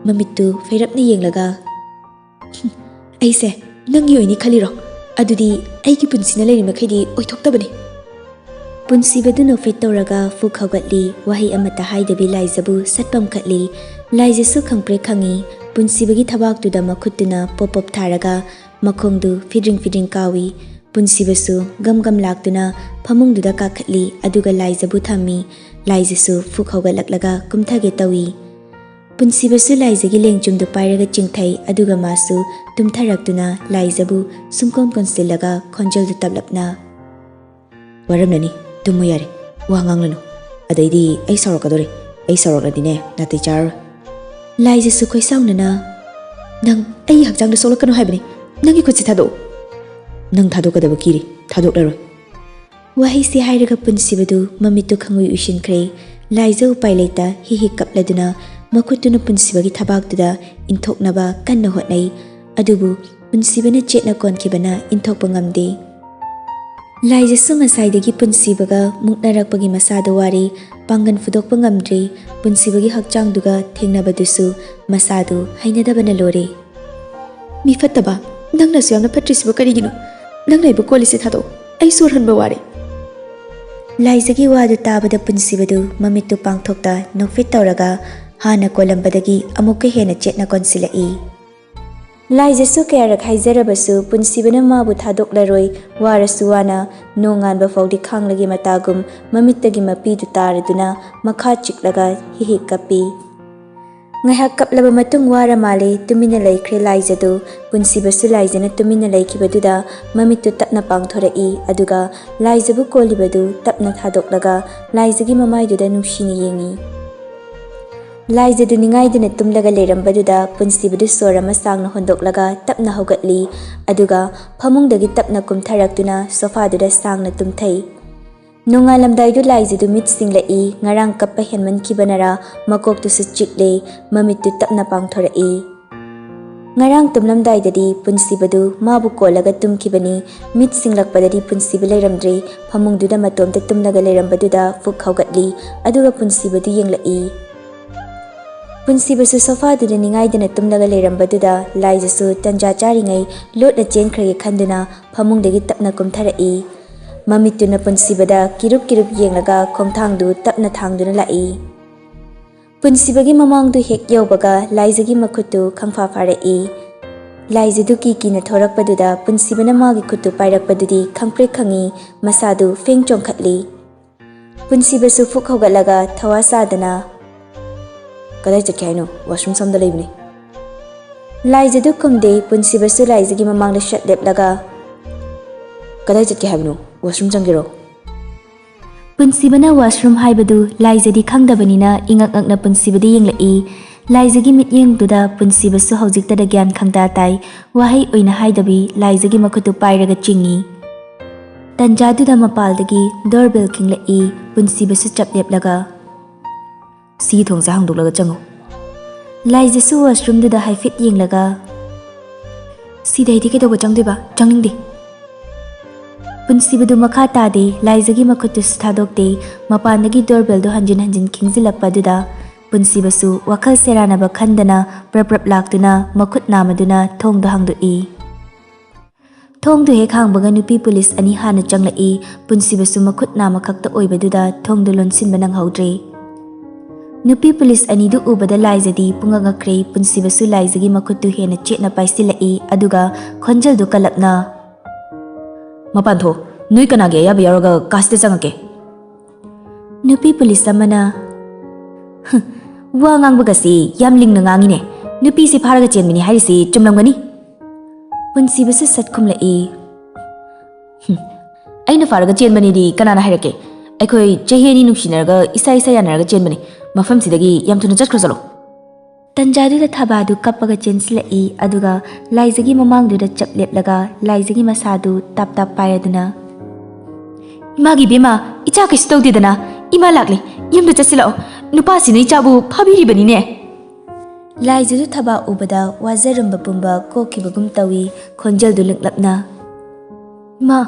ꯃꯃꯤꯠꯇꯨ ꯐꯩꯔꯞꯅ ꯌꯦꯡꯂꯒ, "ꯍꯨꯝ, ꯑꯩꯁꯦ ꯅꯪꯒꯤ ꯑꯣꯏꯅꯤ ꯈꯜꯂꯤꯔꯣ? ꯑꯗꯨꯗꯤ ꯑꯩꯒꯤ ꯄꯨꯟꯁꯤꯅ ꯂꯩꯔꯤ ꯃꯈꯩꯗꯤ ꯑꯣꯏꯊꯣꯛꯇꯕꯅꯤ꯫" ꯄꯨꯟꯁꯤꯕꯗꯨ ꯅꯣꯛꯐꯦꯠ ꯇꯧꯔꯒ ꯐꯨꯛ ꯍꯧꯒꯠꯂꯤ꯫ ꯋꯥꯍꯩ ꯑꯃꯠꯇ ꯍꯥꯏꯗꯕꯤ ꯂꯥꯏꯖꯕꯨ ꯁꯠ ꯄꯝꯈꯠꯂꯤ꯫ ꯂꯥꯏꯖꯁꯨ ꯈꯪꯄ꯭ꯔꯦꯛ ꯈꯪꯉꯤ꯫ ꯄꯨꯟꯁꯤꯕꯒꯤ ꯊꯕꯥꯛꯇꯨꯗ ꯃꯈꯨꯠꯇꯨꯅ ꯄꯣꯞ ꯄꯣꯞ ꯊꯥꯔꯒ ꯃꯈꯣꯡꯗꯨ ꯐꯤꯗ꯭ꯔꯤꯡ ꯐꯤꯗ꯭ꯔꯤꯡ ꯀꯥꯎꯏ꯫ ꯄꯨꯟꯁꯤꯕꯁꯨ ꯒꯝ ꯒꯝ ꯂꯥꯛꯇꯨꯅ ꯐꯃꯨꯡꯗꯨꯗ ꯀꯥꯈꯠꯂꯤ, ꯑꯗꯨꯒ ꯂꯥꯏꯖꯕꯨ ꯊꯝꯃꯤ꯫ ꯂꯥꯏꯖꯁꯨ ꯐꯨꯛ ꯍꯧꯒꯠꯂꯛꯂꯒ ꯀꯨꯝꯊꯒꯦ ꯇꯧꯏ꯫ ꯄꯨꯟꯁꯤꯕꯁꯨ ꯂꯥꯏꯖꯒꯤ ꯂꯦꯡꯖꯨꯝꯗꯨ ꯄꯥꯏꯔꯒ ꯆꯤꯡꯊꯩ, ꯑꯗꯨꯒ ꯃꯥꯁꯨ ꯇꯨꯝꯊꯔꯛꯇꯨꯅ ꯂꯥꯏꯖꯕꯨ ꯁꯨꯡꯀꯣꯟ ꯀꯣꯟꯁꯤꯜꯂꯒ ꯈꯣꯟꯖꯦꯜꯗꯨ ꯇꯞꯂꯞꯅ, "ꯋꯥꯔꯝꯂꯅꯤ, ꯇꯨꯝꯃꯨ ꯌꯥꯔꯦ, ꯋꯥ ꯉꯥꯡꯂꯅꯨ, ꯑꯗꯩꯗꯤ ꯑꯩ ꯁꯥꯎꯔꯛꯀꯗꯣꯔꯦ꯫ ꯑꯩ ꯁꯥꯎꯔꯛꯂꯗꯤꯅꯦ, ꯅꯥꯇꯩ ꯆꯥꯔꯔꯣꯏ꯫ ꯂꯥꯏꯖꯁꯨ ꯈꯣꯏꯁꯥꯎꯅꯅ, "ꯅꯪ ꯑꯩꯒꯤ ꯍꯛꯆꯥꯡꯗ ꯁꯣꯛꯂꯛꯀꯅꯨ ꯍꯥꯏꯕꯅꯤ꯫ ꯅꯪꯒꯤ ꯈꯨꯠꯁꯤ ꯊꯥꯗꯣꯛꯎ꯫" "ꯅꯪ ꯊꯥꯗꯣꯛꯀꯗꯕ ꯀꯤꯔꯤ, ꯊꯥꯗꯣꯛꯂꯔꯣꯏ꯫" ꯋꯥꯍꯩꯁꯤ ꯍꯥꯏꯔꯒ ꯄꯨꯟꯁꯤꯕꯗꯨ ꯃꯃꯤꯠꯇꯨ ꯈꯪꯎꯏ ꯎꯏꯁꯤꯟꯈ꯭ꯔꯦ꯫ ꯂꯥꯏꯖ ꯎꯄꯥꯏ ꯂꯩꯇ ꯍꯤ ꯍꯤ ꯀꯞꯂꯗꯨꯅ ꯃꯈꯨꯠꯇꯨꯅ ꯄꯨꯟꯁꯤꯕꯒꯤ ꯊꯕꯥꯛꯇꯨꯗ ꯏꯟꯊꯣꯛꯅꯕ ꯀꯟꯅ ꯍꯣꯠꯅꯩ꯫ ꯑꯗꯨꯕꯨ ꯄꯨꯟꯁꯤꯕꯅ ꯆꯦꯠꯅ ꯀꯣꯟꯈꯤꯕꯅ ꯏꯟꯊꯣꯛꯄ ꯉꯝꯗꯦ꯫ ꯂꯥꯏꯖꯁꯨ ꯉꯁꯥꯏꯗꯒꯤ ꯄꯨꯟꯁꯤꯕꯒ ꯃꯨꯛꯅꯔꯛꯄꯒꯤ ꯃꯁꯥꯗꯨ ꯋꯥꯔꯦ, ꯄꯥꯡꯒꯜ ꯐꯨꯗꯣꯛꯄ ꯉꯝꯗ꯭ꯔꯦ꯫ ꯄꯨꯟꯁꯤꯕꯒꯤ ꯍꯛꯆꯥꯡꯗꯨꯒ ꯊꯦꯡꯅꯕꯗꯨꯁꯨ ꯃꯁꯥꯗꯨ ꯍꯩꯅꯗꯕꯅ ꯂꯣꯏꯔꯦ꯫ "ꯃꯤ ꯐꯠꯇꯕ, ꯅꯪꯅꯁꯨ ꯌꯥꯝꯅ ꯐꯠꯇ꯭ꯔꯤꯁꯤꯕꯨ ꯀꯔꯤꯒꯤꯅꯣ? ꯅꯪꯅ ꯑꯩꯕꯨ ꯀꯣꯜꯂꯤꯁꯦ ꯊꯥꯗꯣꯛꯎ, ꯑꯩ ꯁꯣꯔ ꯍꯣꯟꯕ ꯋꯥꯔꯦ꯫" ꯂꯥꯏꯖꯒꯤ ꯋꯥꯗꯨ ꯇꯥꯕꯗ ꯄꯨꯟꯁꯤꯕꯗꯨ ꯃꯃꯤꯠꯇꯨ ꯄꯥꯡꯊꯣꯛꯇ ꯅꯣꯛꯐꯦꯠ ꯇꯧꯔꯒ ꯍꯥꯟꯅ ꯀꯣꯜꯂꯝꯕꯗꯒꯤ ꯑꯃꯨꯛꯀ ꯍꯦꯟꯅ ꯆꯦꯠꯅ ꯀꯣꯟꯁꯤꯜꯂꯛꯏ꯫ ꯂꯥꯏꯖꯁꯨ ꯀꯌꯥꯔꯛ ꯍꯥꯏꯖꯔꯕꯁꯨ ꯄꯨꯟꯁꯤꯕꯅ ꯃꯥꯕꯨ ꯊꯥꯗꯣꯛꯂꯔꯣꯏ꯫ ꯋꯥꯔꯁꯨ ꯋꯥꯅ ꯅꯣꯡꯉꯥꯟꯕ ꯐꯥꯎꯗꯤ ꯈꯥꯡꯂꯒꯤ ꯃꯇꯥꯒꯨꯝ ꯃꯃꯤꯠꯇꯒꯤ ꯃꯄꯤꯗꯨ ꯇꯥꯔꯗꯨꯅ ꯃꯈꯥ ꯆꯤꯛꯂꯒ ꯍꯤ ꯍꯤ ꯀꯞꯄꯤ꯫ ꯉꯥꯏꯍꯥꯛ ꯀꯞꯂꯕ ꯃꯇꯨꯡ ꯋꯥꯔ ꯃꯥꯜꯂꯦ, ꯇꯨꯃꯤꯟꯅ ꯂꯩꯈ꯭ꯔꯦ ꯂꯥꯏꯖꯗꯨ꯫ ꯄꯨꯟꯁꯤꯕꯁꯨ ꯂꯥꯏꯖꯅ ꯇꯨꯃꯤꯟꯅ ꯂꯩꯈꯤꯕꯗꯨꯗ ꯃꯃꯤꯠꯇꯨ ꯇꯞꯅ ꯄꯥꯡꯊꯣꯔꯛꯏ꯫ ꯑꯗꯨꯒ ꯂꯥꯏꯖꯕꯨ ꯀꯣꯜꯂꯤꯕꯗꯨ ꯇꯞꯅ ꯊꯥꯗꯣꯛꯂꯒ ꯂꯥꯏꯖꯒꯤ ꯃꯃꯥꯏꯗꯨꯗ ꯅꯨꯡꯁꯤꯅ ꯌꯦꯡꯉꯤ꯫ ꯂꯥꯏꯖꯗꯨ ꯅꯤꯡꯉꯥꯏꯗꯨꯅ ꯇꯨꯝꯂꯒ ꯂꯩꯔꯝꯕꯗꯨꯗ ꯄꯨꯟꯁꯤꯕꯗꯨ ꯁꯣꯔ ꯑꯃ ꯁꯥꯡꯅ ꯍꯣꯟꯗꯣꯛꯂꯒ ꯇꯞꯅ ꯍꯧꯒꯠꯂꯤ꯫ ꯑꯗꯨꯒ ꯐꯃꯨꯡꯗꯒꯤ ꯇꯞꯅ ꯀꯨꯝꯊꯔꯛꯇꯨꯅ ꯁꯣꯐꯥꯗꯨꯗ ꯁꯥꯡꯅ ꯇꯨꯝꯊꯩ꯫ ꯅꯣꯡꯉꯥꯜꯂꯝꯗꯥꯏꯗꯨ ꯂꯥꯏꯖꯗꯨ ꯃꯤꯠ ꯁꯤꯡꯂꯛꯏ꯫ ꯉꯔꯥꯡ ꯀꯞꯄ ꯍꯦꯟꯃꯟꯈꯤꯕꯅꯔ ꯃꯀꯣꯛꯇꯨꯁꯨ ꯆꯤꯛꯂꯦ꯫ ꯃꯃꯤꯠꯇꯨ ꯇꯞꯅ ꯄꯥꯡꯊꯣꯔꯛꯏ꯫ ꯉꯔꯥꯡ ꯇꯨꯝꯂꯝꯗꯥꯏꯗꯗꯤ ꯄꯨꯟꯁꯤꯕꯗꯨ ꯃꯥꯕꯨ ꯀꯣꯜꯂꯒ ꯇꯨꯝꯈꯤꯕꯅꯤ꯫ ꯃꯤꯠ ꯁꯤꯡꯂꯛꯄꯗꯗꯤ ꯄꯨꯟꯁꯤꯕ ꯂꯩꯔꯝꯗ꯭ꯔꯦ꯫ ꯐꯃꯨꯡꯗꯨꯗ ꯃꯇꯣꯝꯇ ꯇꯨꯝꯂꯒ ꯂꯩꯔꯝꯕꯗꯨꯗ ꯐꯨꯛ ꯍꯧꯒꯠꯂꯤ꯫ ꯑꯗꯨꯒ ꯄꯨꯟꯁꯤꯕꯗꯨ ꯌꯦꯡꯂꯛꯏ꯫ ꯄꯨꯟꯁꯤꯕꯁꯨ ꯁꯣꯐꯥꯗꯨꯗ ꯅꯤꯡꯉꯥꯏꯗꯅ ꯇꯨꯝꯂꯒ ꯂꯩꯔꯝꯕꯗꯨꯗ ꯂꯥꯏꯖꯁꯨ ꯇꯟꯖꯥ ꯆꯥꯔꯤꯉꯩ ꯂꯣꯠꯅ ꯆꯦꯟꯈ꯭ꯔꯒꯦ ꯈꯟꯗꯨꯅ ꯐꯃꯨꯡꯗꯒꯤ ꯇꯞꯅ ꯀꯨꯝꯊꯔꯛꯏ꯫ ꯃꯃꯤꯠꯇꯨꯅ ꯄꯨꯟꯁꯤꯕꯗ ꯀꯤꯔꯨꯞ ꯀꯤꯔꯨꯞ ꯌꯦꯡꯂꯒ ꯈꯣꯡꯊꯥꯡꯗꯨ ꯇꯞꯅ ꯊꯥꯡꯗꯨꯅ ꯂꯥꯛꯏ꯫ ꯄꯨꯟꯁꯤꯕꯒꯤ ꯃꯃꯥꯡꯗꯨ ꯍꯦꯛ ꯌꯧꯕꯒ ꯂꯥꯏꯖꯒꯤ ꯃꯈꯨꯠꯇꯨ ꯈꯪꯐꯥ ꯐꯥꯔꯛꯏ꯫ ꯂꯥꯏꯖꯗꯨ ꯀꯤ ꯀꯤꯅ ꯊꯣꯔꯛꯄꯗꯨꯗ ꯄꯨꯟꯁꯤꯕꯅ ꯃꯥꯒꯤ ꯈꯨꯠꯇꯨ ꯄꯥꯏꯔꯛꯄꯗꯨꯗꯤ ꯈꯪꯄ꯭ꯔꯦꯛ ꯈꯪꯉꯤ꯫ ꯃꯁꯥꯗꯨ ꯐꯦꯡ ꯆꯣꯡꯈꯠꯂꯤ꯫ ꯄꯨꯟꯁꯤꯕꯁꯨ ꯐꯨꯛ ꯍꯧꯒꯠꯂꯒ ꯊꯋꯥ ꯁꯥꯗꯅ, "ꯀꯗꯥꯏ ꯆꯠꯀꯦ ꯍꯥꯏꯅꯣ? ꯋꯥꯁꯔꯨꯝ ꯁꯣꯝꯗ ꯂꯩꯕꯅꯤ꯫" ꯂꯥꯏꯖꯗꯨ ꯈꯨꯝꯗꯦ꯫ ꯄꯨꯟꯁꯤꯕꯁꯨ ꯂꯥꯏꯖꯒꯤ ꯃꯃꯥꯡꯗ ꯁꯠ ꯂꯦꯞꯂꯒ, "ꯀꯗꯥꯏ ꯆꯠꯀꯦ ꯍꯥꯏꯕꯅꯣ? ꯋꯥꯁꯔꯨꯝ ꯆꯪꯒꯦꯔꯣ?" ꯄꯨꯟꯁꯤꯕꯅ washroom ꯍꯥꯏꯕꯗꯨ ꯂꯥꯏꯖꯗꯤ ꯈꯪꯗꯕꯅꯤꯅ ꯏꯉꯛ ꯉꯛꯅ ꯄꯨꯟꯁꯤꯕꯗ ꯌꯦꯡꯂꯛꯏ꯫ ꯂꯥꯏꯖꯒꯤ ꯃꯤꯠꯌꯦꯡꯗꯨꯗ ꯄꯨꯟꯁꯤꯕꯁꯨ ꯍꯧꯖꯤꯛꯇꯗ ꯒ꯭ꯌꯥꯟ ꯈꯪꯇꯥ ꯇꯥꯏ꯫ ꯋꯥꯍꯩ ꯑꯣꯏꯅ ꯍꯥꯏꯗꯕꯤ ꯂꯥꯏꯖꯒꯤ ꯃꯈꯨꯠꯇꯨ ꯄꯥꯏꯔꯒ ꯆꯤꯡꯏ꯫ ꯇꯟꯖꯥꯗꯨꯗ ꯃꯄꯥꯜꯗꯒꯤ doorbell ꯈꯤꯡꯂꯛꯏ꯫ ꯄꯨꯟꯁꯤꯕꯁꯨ ꯆꯞ ꯂꯦꯞꯂꯒ, "ꯁꯤꯒꯤ ꯊꯣꯡꯁꯦ ꯍꯥꯡꯗꯣꯛꯂꯒ ꯆꯪꯉꯨ꯫" ꯂꯥꯏꯖꯁꯨ washroomꯗꯨꯗ ꯍꯥꯏꯐꯦꯠ ꯌꯦꯡꯂꯒ, "ꯁꯤꯗ ꯑꯩꯗꯤ ꯀꯩꯗꯧꯕ ꯆꯪꯗꯣꯏꯕ? ꯆꯪꯅꯤꯡꯗꯦ꯫" ꯄꯨꯟꯁꯤꯕꯗꯨ ꯃꯈꯥ ꯇꯥꯗꯦ꯫ ꯂꯥꯏꯖꯒꯤ ꯃꯈꯨꯠꯇꯨꯁꯨ ꯊꯥꯗꯣꯛꯇꯦ꯫ ꯃꯄꯥꯟꯗꯒꯤ doorbellꯗꯨ ꯍꯟꯖꯤꯟ ꯍꯟꯖꯤꯟ ꯈꯤꯡꯖꯤꯜꯂꯛꯄ ꯑꯗꯨꯗ ꯄꯨꯟꯁꯤꯕꯁꯨ ꯋꯥꯈꯜ ꯁꯦꯔꯥꯟꯅꯕ ꯈꯟꯗꯅ ꯄ꯭ꯔꯞ ꯄ꯭ꯔꯞ ꯂꯥꯛꯇꯨꯅ ꯃꯈꯨꯠ ꯅꯥꯝꯃꯗꯨꯅ ꯊꯣꯡꯗꯨ ꯍꯥꯡꯗꯣꯛꯏ꯫ ꯊꯣꯡꯗꯨ ꯍꯦꯛ ꯍꯥꯡꯕꯒ ꯅꯨꯄꯤ ꯄꯨꯂꯤꯁ ꯑꯅꯤ ꯍꯥꯟꯅ ꯆꯪꯂꯛꯏ꯫ ꯄꯨꯟꯁꯤꯕꯁꯨ ꯃꯈꯨꯠ ꯅꯥꯝꯃꯈꯛꯇ ꯑꯣꯏꯕꯗꯨꯗ ꯊꯣꯡꯗꯨ ꯂꯣꯟꯁꯤꯟꯕ ꯅꯪꯍꯧꯗ꯭ꯔꯦ꯫ ꯅꯨꯄꯤ ꯄꯨꯂꯤꯁ ꯑꯅꯤꯗꯨ ꯎꯕꯗ ꯂꯥꯏꯖꯗꯤ ꯄꯨꯡꯉꯛ ꯉꯛꯈ꯭ꯔꯦ꯫ ꯄꯨꯟꯁꯤꯕꯁꯨ ꯂꯥꯏꯖꯒꯤ ꯃꯈꯨꯠꯇꯨ ꯍꯦꯟꯅ ꯆꯦꯠꯅ ꯄꯥꯏꯁꯤꯜꯂꯛꯏ, ꯑꯗꯨꯒ ꯈꯣꯟꯖꯦꯜꯗꯨ ꯀꯜꯂꯞꯅ, "ꯃꯄꯥꯟ ꯊꯣꯛ, ꯅꯣꯏ ꯀꯅꯥꯒꯤ ꯑꯌꯥꯕ ꯌꯥꯎꯔꯒ ꯀꯥꯁꯤꯗ ꯆꯪꯉꯛꯀꯦ?" ꯅꯨꯄꯤ ꯄꯨꯂꯤꯁ ꯑꯃꯅ, "ꯍꯨꯝ, ꯋꯥ ꯉꯥꯡꯕꯒꯁꯤ ꯌꯥꯝ ꯂꯤꯡꯅ ꯉꯥꯡꯉꯤꯅꯦ꯫ ꯅꯨꯄꯤꯁꯤ ꯐꯥꯔꯒ ꯆꯦꯟꯕꯅꯤ ꯍꯥꯏꯔꯤꯁꯤ ꯆꯨꯝꯂꯝꯒꯅꯤ?" ꯄꯨꯟꯁꯤꯕꯁꯨ ꯁꯠ ꯈꯨꯝꯂꯛꯏ, "ꯍꯨꯝ, ꯑꯩꯅ ꯐꯥꯔꯒ ꯆꯦꯟꯕꯅꯤꯗꯤ ꯀꯅꯥꯅ ꯍꯥꯏꯔꯛꯀꯦ? ꯑꯩꯈꯣꯏ ꯆꯍꯤ ꯑꯅꯤ ꯅꯨꯡꯁꯤꯅꯔꯒ ꯏꯁꯥ ꯏꯁꯥ ꯌꯥꯅꯔꯒ ꯆꯦꯟꯕꯅꯤ꯫ ꯃꯐꯝꯁꯤꯗꯒꯤ ꯌꯥꯝ ꯊꯨꯅ ꯆꯠꯈ꯭ꯔꯣ ꯆꯠꯂꯣ꯫" ꯇꯟꯖꯥꯗꯨꯗ ꯊꯕꯥꯗꯨ ꯀꯞꯄꯒ ꯆꯦꯟꯁꯤꯜꯂꯛꯏ, ꯑꯗꯨꯒ ꯂꯥꯏꯖꯒꯤ ꯃꯃꯥꯡꯗꯨꯗ ꯆꯞ ꯂꯦꯞꯂꯒ ꯂꯥꯏꯖꯒꯤ ꯃꯁꯥꯗꯨ ꯇꯥꯞ ꯇꯥꯞ ꯄꯥꯏꯔꯗꯨꯅ, "ꯏꯃꯥꯒꯤ ꯏꯕꯦꯝꯃ, ꯏꯆꯥ ꯀꯩꯁꯨ ꯇꯧꯗꯦꯗꯅ? ꯏꯃꯥ ꯂꯥꯛꯂꯦ, ꯌꯨꯝꯗ ꯆꯠꯁꯤꯜꯂꯛꯑꯣ꯫ ꯅꯨꯄꯥꯁꯤꯅ ꯏꯆꯥꯕꯨ ꯐꯥꯕꯤꯔꯤꯕꯅꯤꯅꯦ꯫" ꯂꯥꯏꯖꯗꯨ ꯊꯕꯥ ꯎꯕꯗ ꯋꯥꯖꯔꯝꯕ ꯄꯨꯝꯕ ꯀꯣꯛꯈꯤꯕꯒꯨꯝ ꯇꯧꯏ꯫ ꯈꯣꯟꯖꯦꯜꯗꯨ ꯂꯤꯛꯂꯞꯅ, "ꯏꯃꯥ!"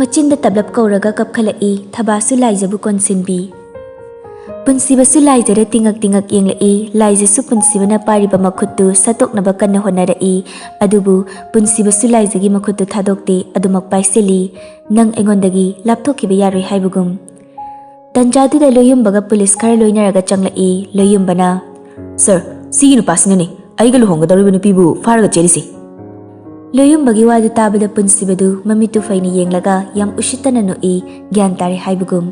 ꯃꯆꯤꯟꯗ ꯇꯞꯂꯞ ꯀꯧꯔꯒ ꯀꯞꯈꯠꯂꯛꯏ꯫ ꯊꯕꯥꯁꯨ ꯂꯥꯏꯖꯕꯨ ꯀꯣꯟꯁꯤꯟꯕꯤ꯫ ꯄꯨꯟꯁꯤꯕꯁꯨ ꯂꯥꯏꯖꯗ ꯇꯤꯉꯛ ꯇꯤꯉꯛ ꯌꯦꯡꯂꯛꯏ꯫ ꯂꯥꯏꯖꯁꯨ ꯄꯨꯟꯁꯤꯕꯅ ꯄꯥꯏꯔꯤꯕ ꯃꯈꯨꯠꯇꯨ ꯁꯠꯇꯣꯛꯅꯕ ꯀꯟꯅ ꯍꯣꯠꯅꯔꯛꯏ꯫ ꯑꯗꯨꯕꯨ ꯄꯨꯟꯁꯤꯕꯁꯨ ꯂꯥꯏꯖꯒꯤ ꯃꯈꯨꯠꯇꯨ ꯊꯥꯗꯣꯛꯇꯦ, ꯑꯗꯨꯃꯛ ꯄꯥꯏꯁꯤꯜꯂꯤ꯫ "ꯅꯪ ꯑꯩꯉꯣꯟꯗꯒꯤ ꯂꯥꯞꯊꯣꯛꯈꯤꯕ ꯌꯥꯔꯣꯏ" ꯍꯥꯏꯕꯒꯨꯝ꯫ ꯇꯟꯖꯥꯗꯨꯗ ꯂꯣꯌꯨꯝꯕꯒ ꯄꯨꯂꯤꯁ ꯈꯔ ꯂꯣꯏꯅꯔꯒ ꯆꯪꯂꯛꯏ꯫ ꯂꯣꯌꯨꯝꯕꯅ, "ꯁꯔ, ꯁꯤꯒꯤ ꯅꯨꯄꯥꯁꯤꯅꯅꯤ ꯑꯩꯒ ꯂꯨꯍꯣꯡꯒꯗꯧꯔꯤꯕ ꯅꯨꯄꯤꯕꯨ ꯐꯥꯔꯒ ꯆꯦꯜꯂꯤꯁꯤ꯫" ꯂꯣꯌꯨꯝꯕꯒꯤ ꯋꯥꯗꯨ ꯇꯥꯕꯗ ꯄꯨꯟꯁꯤꯕꯗꯨ ꯃꯃꯤꯠꯇꯨ ꯐꯩꯅ ꯌꯦꯡꯂꯒ ꯌꯥꯝ ꯎꯁꯤꯠꯇꯅ ꯅꯣꯛꯏ, ꯒ꯭ꯌꯥꯟ ꯇꯥꯔꯦ ꯍꯥꯏꯕꯒꯨꯝ꯫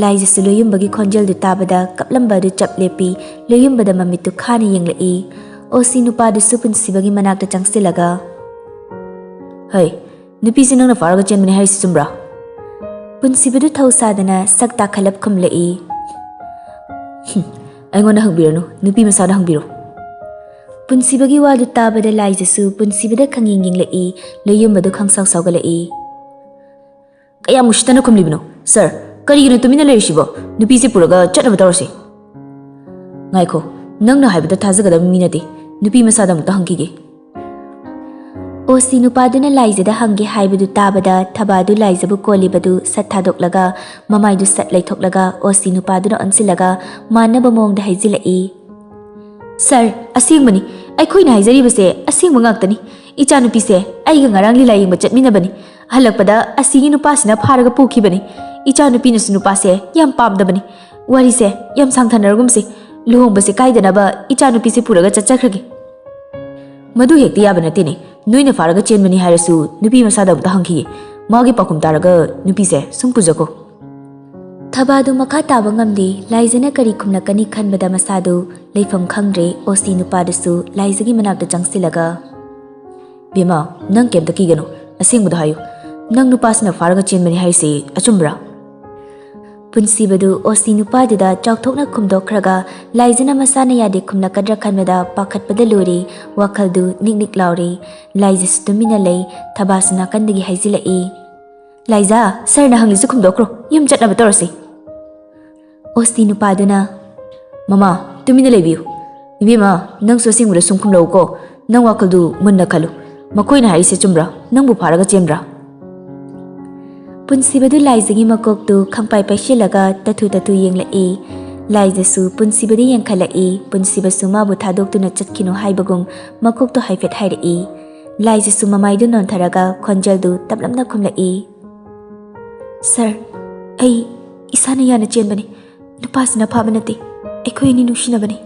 ꯂꯥꯏꯖꯁꯨ ꯂꯣꯌꯨꯝꯕꯒꯤ ꯈꯣꯟꯖꯦꯜꯗꯨ ꯇꯥꯕꯗ ꯀꯞꯂꯝꯕ ꯑꯗꯨ ꯆꯞ ꯂꯦꯞꯄꯤ꯫ ꯂꯣꯌꯨꯝꯕꯗ ꯃꯃꯤꯠꯇꯨ ꯈꯥꯅ ꯌꯦꯡꯂꯛꯏ꯫ ꯑꯣꯁꯤ ꯅꯨꯄꯥꯗꯨꯁꯨ ꯄꯨꯟꯁꯤꯕꯒꯤ ꯃꯅꯥꯛꯇ ꯆꯪꯁꯤꯜꯂꯒ, "ꯍꯩ, ꯅꯨꯄꯤꯁꯤ ꯅꯪꯅ ꯐꯥꯔꯒ ꯆꯦꯟꯕꯅꯤ ꯍꯥꯏꯔꯤꯁꯤ ꯆꯨꯝꯕ꯭ꯔꯥ?" ꯄꯨꯟꯁꯤꯕꯗꯨ ꯊꯧ ꯁꯥꯗꯅ ꯁꯛ ꯇꯥꯈꯠꯂꯞ ꯈꯨꯝꯂꯛꯏ꯫ "ꯍꯨꯝ, ꯑꯩꯉꯣꯟꯗ ꯍꯪꯕꯤꯔꯅꯨ, ꯅꯨꯄꯤ ꯃꯁꯥꯗ ꯍꯪꯕꯤꯔꯣ꯫" ꯄꯨꯟꯁꯤꯕꯒꯤ ꯋꯥꯗꯨ ꯇꯥꯕꯗ ꯂꯥꯏꯖꯁꯨ ꯄꯨꯟꯁꯤꯕꯗ ꯈꯪꯌꯦꯡ ꯌꯦꯡꯂꯛꯏ, ꯂꯣꯏꯌꯨꯝꯕꯗꯨ ꯈꯪꯁꯥꯎ ꯁꯥꯎꯒꯠꯂꯛꯏ꯫ "ꯀꯌꯥꯝ ꯎꯁꯤꯠꯇꯅ ꯈꯨꯝꯂꯤꯕꯅꯣ, ꯁꯥꯔ? ꯀꯔꯤꯒꯤꯅꯣ ꯇꯨꯃꯤꯟꯅ ꯂꯩꯔꯤꯁꯤꯕꯣ? ꯅꯨꯄꯤꯁꯦ ꯄꯨꯔꯒ ꯆꯠꯅꯕ ꯇꯧꯔꯁꯤ꯫" "ꯉꯥꯏꯈꯣ, ꯅꯪꯅ ꯍꯥꯏꯕꯗ ꯊꯥꯖꯒꯗꯕ ꯃꯤ ꯅꯠꯇꯦ꯫ ꯅꯨꯄꯤ ꯃꯁꯥꯗ ꯑꯃꯨꯛꯇ ꯍꯪꯈꯤꯒꯦ꯫" ꯑꯣꯁꯤ ꯅꯨꯄꯥꯗꯨꯅ ꯂꯥꯏꯖꯗ ꯍꯪꯒꯦ ꯍꯥꯏꯕꯗꯨ ꯇꯥꯕꯗ ꯊꯕꯥꯗꯨ ꯂꯥꯏꯖꯕꯨ ꯀꯣꯜꯂꯤꯕꯗꯨ ꯁꯠ ꯊꯥꯗꯣꯛꯂꯒ, ꯃꯃꯥꯏꯗꯨ ꯁꯠ ꯂꯩꯊꯣꯛꯂꯒ, ꯑꯣꯁꯤ ꯅꯨꯄꯥꯗꯨꯅ ꯑꯣꯟꯁꯤꯜꯂꯒ ꯃꯥꯟꯅꯕ ꯃꯑꯣꯡꯗ ꯍꯥꯏꯖꯤꯜꯂꯛꯏ꯫ "ꯁꯥꯔ, ꯑꯁꯦꯡꯕꯅꯤ꯫ ꯑꯩꯈꯣꯏꯅ ꯍꯥꯏꯖꯔꯤꯕꯁꯦ ꯑꯁꯦꯡꯕ ꯉꯥꯛꯇꯅꯤ꯫ ꯏꯆꯥꯅꯨꯄꯤꯁꯦ ꯑꯩꯒ ꯉꯔꯥꯡ ꯂꯤꯂꯥ ꯌꯦꯡꯕ ꯆꯠꯃꯤꯟꯅꯕꯅꯤ꯫ ꯍꯜꯂꯛꯄꯗ ꯑꯁꯤꯒꯤ ꯅꯨꯄꯥꯁꯤꯅ ꯐꯥꯔꯒ ꯄꯨꯈꯤꯕꯅꯤ꯫ ꯏꯆꯥꯅꯨꯄꯤꯅꯁꯨ ꯅꯨꯄꯥꯁꯦ ꯌꯥꯝ ꯄꯥꯝꯗꯕꯅꯤ꯫ ꯋꯥꯔꯤꯁꯦ ꯌꯥꯝ ꯁꯥꯡꯊꯅꯔꯒꯨꯝꯁꯤ꯫ ꯂꯨꯍꯣꯡꯕꯁꯦ ꯀꯥꯏꯗꯅꯕ ꯏꯆꯥꯅꯨꯄꯤꯁꯦ ꯄꯨꯔꯒ ꯆꯠꯆꯈ꯭ꯔꯒꯦ꯫" "ꯃꯗꯨ ꯍꯦꯛꯇ ꯌꯥꯕ ꯅꯠꯇꯦꯅꯦ꯫ ꯅꯣꯏꯅ ꯐꯥꯔꯒ ꯆꯦꯟꯕꯅꯤ ꯍꯥꯏꯔꯁꯨ ꯅꯨꯄꯤ ꯃꯁꯥꯗ ꯑꯃꯨꯛꯇ ꯍꯪꯈꯤꯒꯦ꯫ ꯃꯥꯒꯤ ꯄꯥꯎꯈꯨꯝ ꯇꯥꯔꯒ ꯅꯨꯄꯤꯁꯦ ꯁꯨꯝ ꯄꯨꯖꯈꯣ꯫" ꯊꯕꯥꯗꯨ ꯃꯈꯥ ꯇꯥꯕ ꯉꯝꯗꯦ꯫ ꯂꯥꯏꯖꯅ ꯀꯔꯤ ꯈꯨꯝꯂꯛꯀꯅꯤ ꯈꯟꯕꯗ ꯃꯁꯥꯗꯨ ꯂꯩꯐꯝ ꯈꯪꯗ꯭ꯔꯦ꯫ ꯑꯣꯁꯤ ꯅꯨꯄꯥꯗꯨꯁꯨ ꯂꯥꯏꯖꯒꯤ ꯃꯅꯥꯛꯇ ꯆꯪꯁꯤꯜꯂꯒ, "ꯕꯦꯝꯃ, ꯅꯪ ꯀꯩꯝꯇ ꯀꯤꯒꯅꯨ꯫ ꯑꯁꯦꯡꯕꯗꯣ ꯍꯥꯏꯌꯨ꯫ ꯅꯪ ꯅꯨꯄꯥꯁꯤꯅ ꯐꯥꯔꯒ ꯆꯦꯟꯕꯅꯤ ꯍꯥꯏꯔꯤꯁꯤ ꯑꯆꯨꯝꯕ꯭ꯔꯥ?" ꯄꯨꯟꯁꯤꯕꯗꯨ ꯑꯣꯁꯤ ꯅꯨꯄꯥꯗꯨꯗ ꯆꯥꯎꯊꯣꯛꯅ ꯈꯨꯝꯗꯣꯛꯈ꯭ꯔꯒ ꯂꯥꯏꯖꯅ ꯃꯁꯥꯅ ꯌꯥꯗꯦ ꯈꯨꯝꯂꯛꯀꯗ꯭ꯔꯥ ꯈꯟꯕꯗ ꯄꯥꯈꯠꯄꯗ ꯂꯣꯏꯔꯦ꯫ ꯋꯥꯈꯜꯗꯨ ꯅꯤꯛ ꯅꯤꯛ ꯂꯥꯎꯔꯦ꯫ ꯂꯥꯏꯖꯁꯨ ꯇꯨꯃꯤꯟꯅ ꯂꯩ꯫ ꯊꯕꯥꯁꯨ ꯅꯥꯀꯟꯗꯒꯤ ꯍꯥꯏꯖꯤꯜꯂꯛꯏ꯫ "ꯂꯥꯏꯖꯥ, ꯁꯥꯔꯅ ꯍꯪꯂꯤꯁꯨ ꯈꯨꯝꯗꯣꯛꯈ꯭ꯔꯣ, ꯌꯨꯝ ꯆꯠꯅꯕ ꯇꯧꯔꯁꯤ꯫" ꯑꯣꯁꯤ ꯅꯨꯄꯥꯗꯨꯅ, "ꯃꯃꯥ, ꯇꯨꯃꯤꯟꯅ ꯂꯩꯕꯤꯌꯨ꯫ ꯏꯕꯦꯝꯃ, ꯅꯪꯁꯨ ꯑꯁꯦꯡꯕꯗ ꯁꯨꯝ ꯈꯨꯝꯂꯛꯎꯀꯣ꯫ ꯅꯪ ꯋꯥꯈꯜꯗꯨ ꯃꯨꯟꯅ ꯈꯜꯂꯨ꯫ ꯃꯈꯣꯏꯅ ꯍꯥꯏꯔꯤꯁꯦ ꯆꯨꯝꯕ꯭ꯔꯥ? ꯅꯪꯕꯨ ꯐꯥꯔꯒ ꯆꯦꯟꯕ꯭ꯔꯥ?" ꯄꯨꯟꯁꯤꯕꯗꯨ ꯂꯥꯏꯖꯒꯤ ꯃꯀꯣꯛꯇꯨ ꯈꯪꯄꯥꯏ ꯄꯥꯏꯁꯤꯜꯂꯒ ꯇꯊꯨ ꯇꯊꯨ ꯌꯦꯡꯂꯛꯏ꯫ ꯂꯥꯏꯖꯁꯨ ꯄꯨꯟꯁꯤꯕꯗ ꯌꯦꯡꯈꯠꯂꯛꯏ꯫ ꯄꯨꯟꯁꯤꯕꯁꯨ ꯃꯥꯕꯨ ꯊꯥꯗꯣꯛꯇꯨꯅ ꯆꯠꯈꯤꯅꯨ ꯍꯥꯏꯕꯒꯨꯝ ꯃꯀꯣꯛꯇꯨ ꯍꯥꯏꯐꯦꯠ ꯍꯥꯏꯔꯛꯏ꯫ ꯂꯥꯏꯖꯁꯨ ꯃꯃꯥꯏꯗꯨ ꯅꯣꯟꯊꯔꯒ ꯈꯣꯟꯖꯦꯜꯗꯨ ꯇꯞꯂꯞꯅ ꯈꯨꯝꯂꯛꯏ꯫ "ꯁꯥꯔ, ꯑꯩ ꯏꯁꯥꯅ ꯌꯥꯅ ꯆꯦꯟꯕꯅꯤ꯫ ꯅꯨꯄꯥꯁꯤꯅ ꯐꯥꯕ ꯅꯠꯇꯦ꯫ ꯑꯩꯈꯣꯏ ꯑꯅꯤ ꯅꯨꯡꯁꯤꯅꯕꯅꯤ꯫"